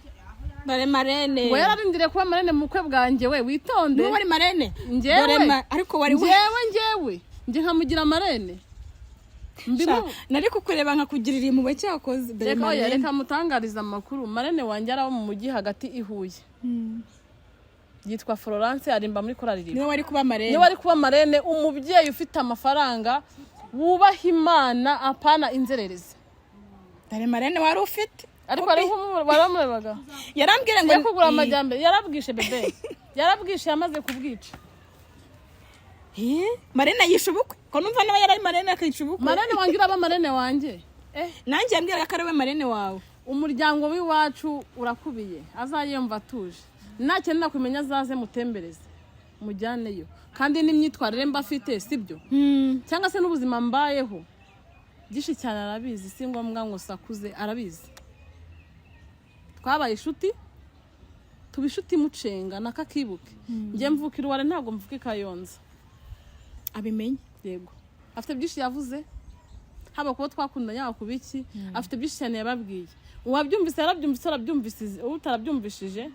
dore marraine. Ngo yararindiriye kuba marraine mu bukwe bwanjye. We, witonde. Niwe wari marraine? Njyewe. Dore ariko wari we. Njyewe njye nkamugira marraine. Sha, nari kukureba nkakugirira impuhwe, cyakoze dore Reka, oya, marraine. reka mutangarize amakuru. Marraine wanjye ari abo mu mujyi hagati i Huye, yitwa Florence, arimba muri korali Riba. Niwe wari kuba marraine? Niwe ari kuba marraine, umubyeyi ufite amafaranga, wubaha Imana, apana inzererezi. Dore marraine wari ufite. Ariko hariho baramurebaga. Yarambwira ngo yo kugura amajyambere yarabwishe bebe, yarabwishe, yamaze kubwica. Eh, marraine yishe ubukwe, ko numva nawe yari marraine akica ubukwe. Marraine wanjye, uraba marraine wanjye. Nanjye yambwiraga ko ari we marraine wawe. Umuryango w'iwacu urakubiye, azayumva atuje. Nakenera kumenya azaze mutembereze, mujyaneyo. Kandi n'imyitwarire mba afite, sibyo, cyangwa se n'ubuzima mbayeho, byinshi cyane arabizi. Si ngombwa ngo sakuze, arabizi. Twabaye inshuti, tuba inshuti mucenga nakakibuke. Njye mvuka i Ruware, ntabwo mvuka i Kayonza. Abimenye. Yego, afite byinshi yavuze, haba kuba twakundanye, haba kuba iki, afite byinshi cyane yababwiye. Uwabyumvise yarabyumvise, arabyumvise, utarabyumvishije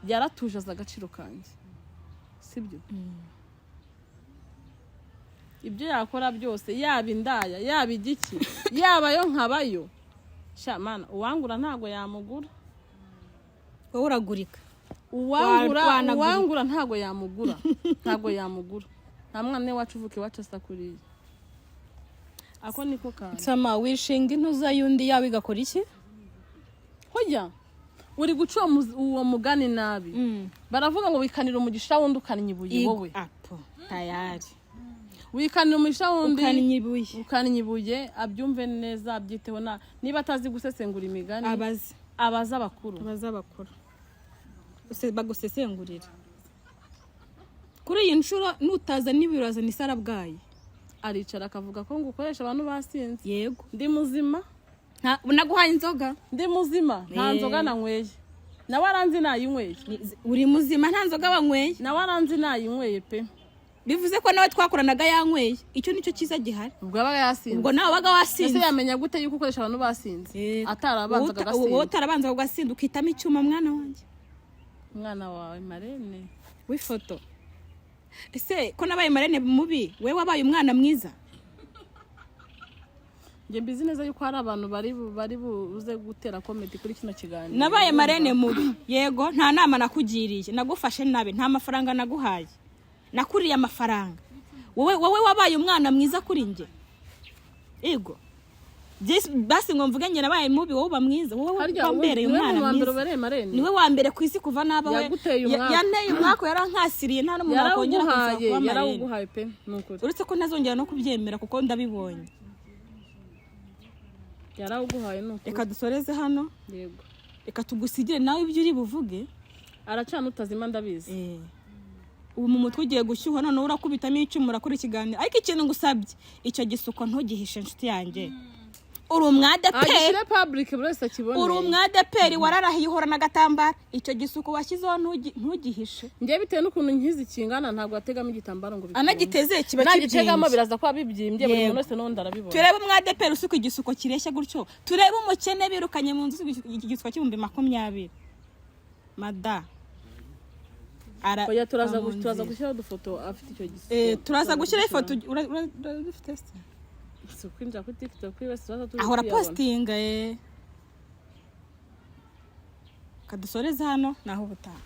yaratuje, azi agaciro kanjye, sibyo? Ibyo yakora byose, yaba indaya, yaba igiki, yaba yo nkabayo, sha mana, uwangura ntabwo yamugura. Wowe uragurika. Uwangura Wanagurika. Uwangura ntabwo yamugura, ntabwo yamugura. Nta mwana wacu uvuka iwacu asa kuriya. Ako niko kantu. Nsama wishinga intuza y'undi yawe igakora iki? Hojya uri guca uwo mugani nabi. Baravuga ngo wikanira umugisha wundi ukannye ibuye wowe. Apo tayari. Wikanira umugisha wundi ukannye ibuye. Ukannye ibuye. Abyumve neza, abyiteho. Na niba atazi gusesengura imigani, abaze. Abaze abakuru. Abaze abakuru bagusesengurira. Kuri iyi nshuro nutaza n'ibirazana isarabwayi. Aricara akavuga ko ngo ukoresha abantu basinze. Yego. Ndi muzima. Naguhaye inzoga. Ndi muzima, nta nzoga nanyweye. Nawe aranzi nayinyweye. Uri muzima, nta nzoga wanyweye. Nawe aranzi nayinyweye pe. Bivuze ko nawe twakoranaga yanyweye, icyo nicyo cyiza gihari. Ubwo yabaga yasinze. Ubwo nawe wabaga Ese wasinze. yamenya gute yuko ukoresha abantu basinze? Atarabanzaga Wowe agasinda. utarabanza ugasinda, ukitamo icyuma, mwana wanjye. Umwana wawe marraine. W'ifoto. Ese ko nabaye marraine mubi, we wabaye umwana mwiza? Njye mbizi neza yuko hari abantu bari buze gutera comment kuri kino kiganiro. Nabaye marraine mubi, yego. Nta nama nakugiriye, nagufashe nabi, nta mafaranga naguhaye, nakuriye amafaranga. Wowe wabaye umwana mwiza kuri njye? Yego. Basi ngo mvuge njye nabaye mubi, wowe uba mwiza, wowe Harya wambereye niwe umwana muntu wa mbere mwiza. ubereye marraine? Niwe wa mbere ku isi kuva naba we. Yaguteye umwaku. Yanteye umwaku, yarankasiriye, nta n'umuntu wakongera kunsaba Yarawuguhaye. kuba marraine. Yarawuguhaye pe, ni ukuri. Uretse ko ntazongera no kubyemera kuko ndabibonye. Yarawuguhaye, ni ukuri. Reka dusoreze hano. Yego. Reka tugusigire nawe ibyo uri buvuge. Aracana utazima, ndabizi. Ubu mu mutwe ugiye gushyuha, noneho urakubitamo icyuma, urakora ikiganiro. Ariko ikintu ngusabye, icyo gisuko ntugihishe, inshuti yanjye. Uri umwadeperi. Agishyire public, buri wese akibone. Uri umwadeperi, wararahiye, uhorana agatambaro. Icyo gisuko washyizeho ntugihishe. Njye bitewe n'ukuntu nkizi kingana, ntabwo wategamo igitambaro ngo bikunde. Anagiteze kiba Nagitegamo kibyimbye. biraza kuba bibyimbye, buri Yego. muntu wese n'undi arabibona. Turebe umwadeperi usuka igisuko kireshya gutyo, turebe umukene birukanye mu nzu usuka igisuko cy'ibihumbi 20 mada. Oya, turaza mu turaza nzira. gushyiraho udufoto afite icyo gisuko. Turaza gushyiraho ifoto. Uradufite se? Si ukwinjira kuri TikTok kuri wese turaza turi Ahora kuyabona. postinga. Kadusoreze hano, naho ubutaha.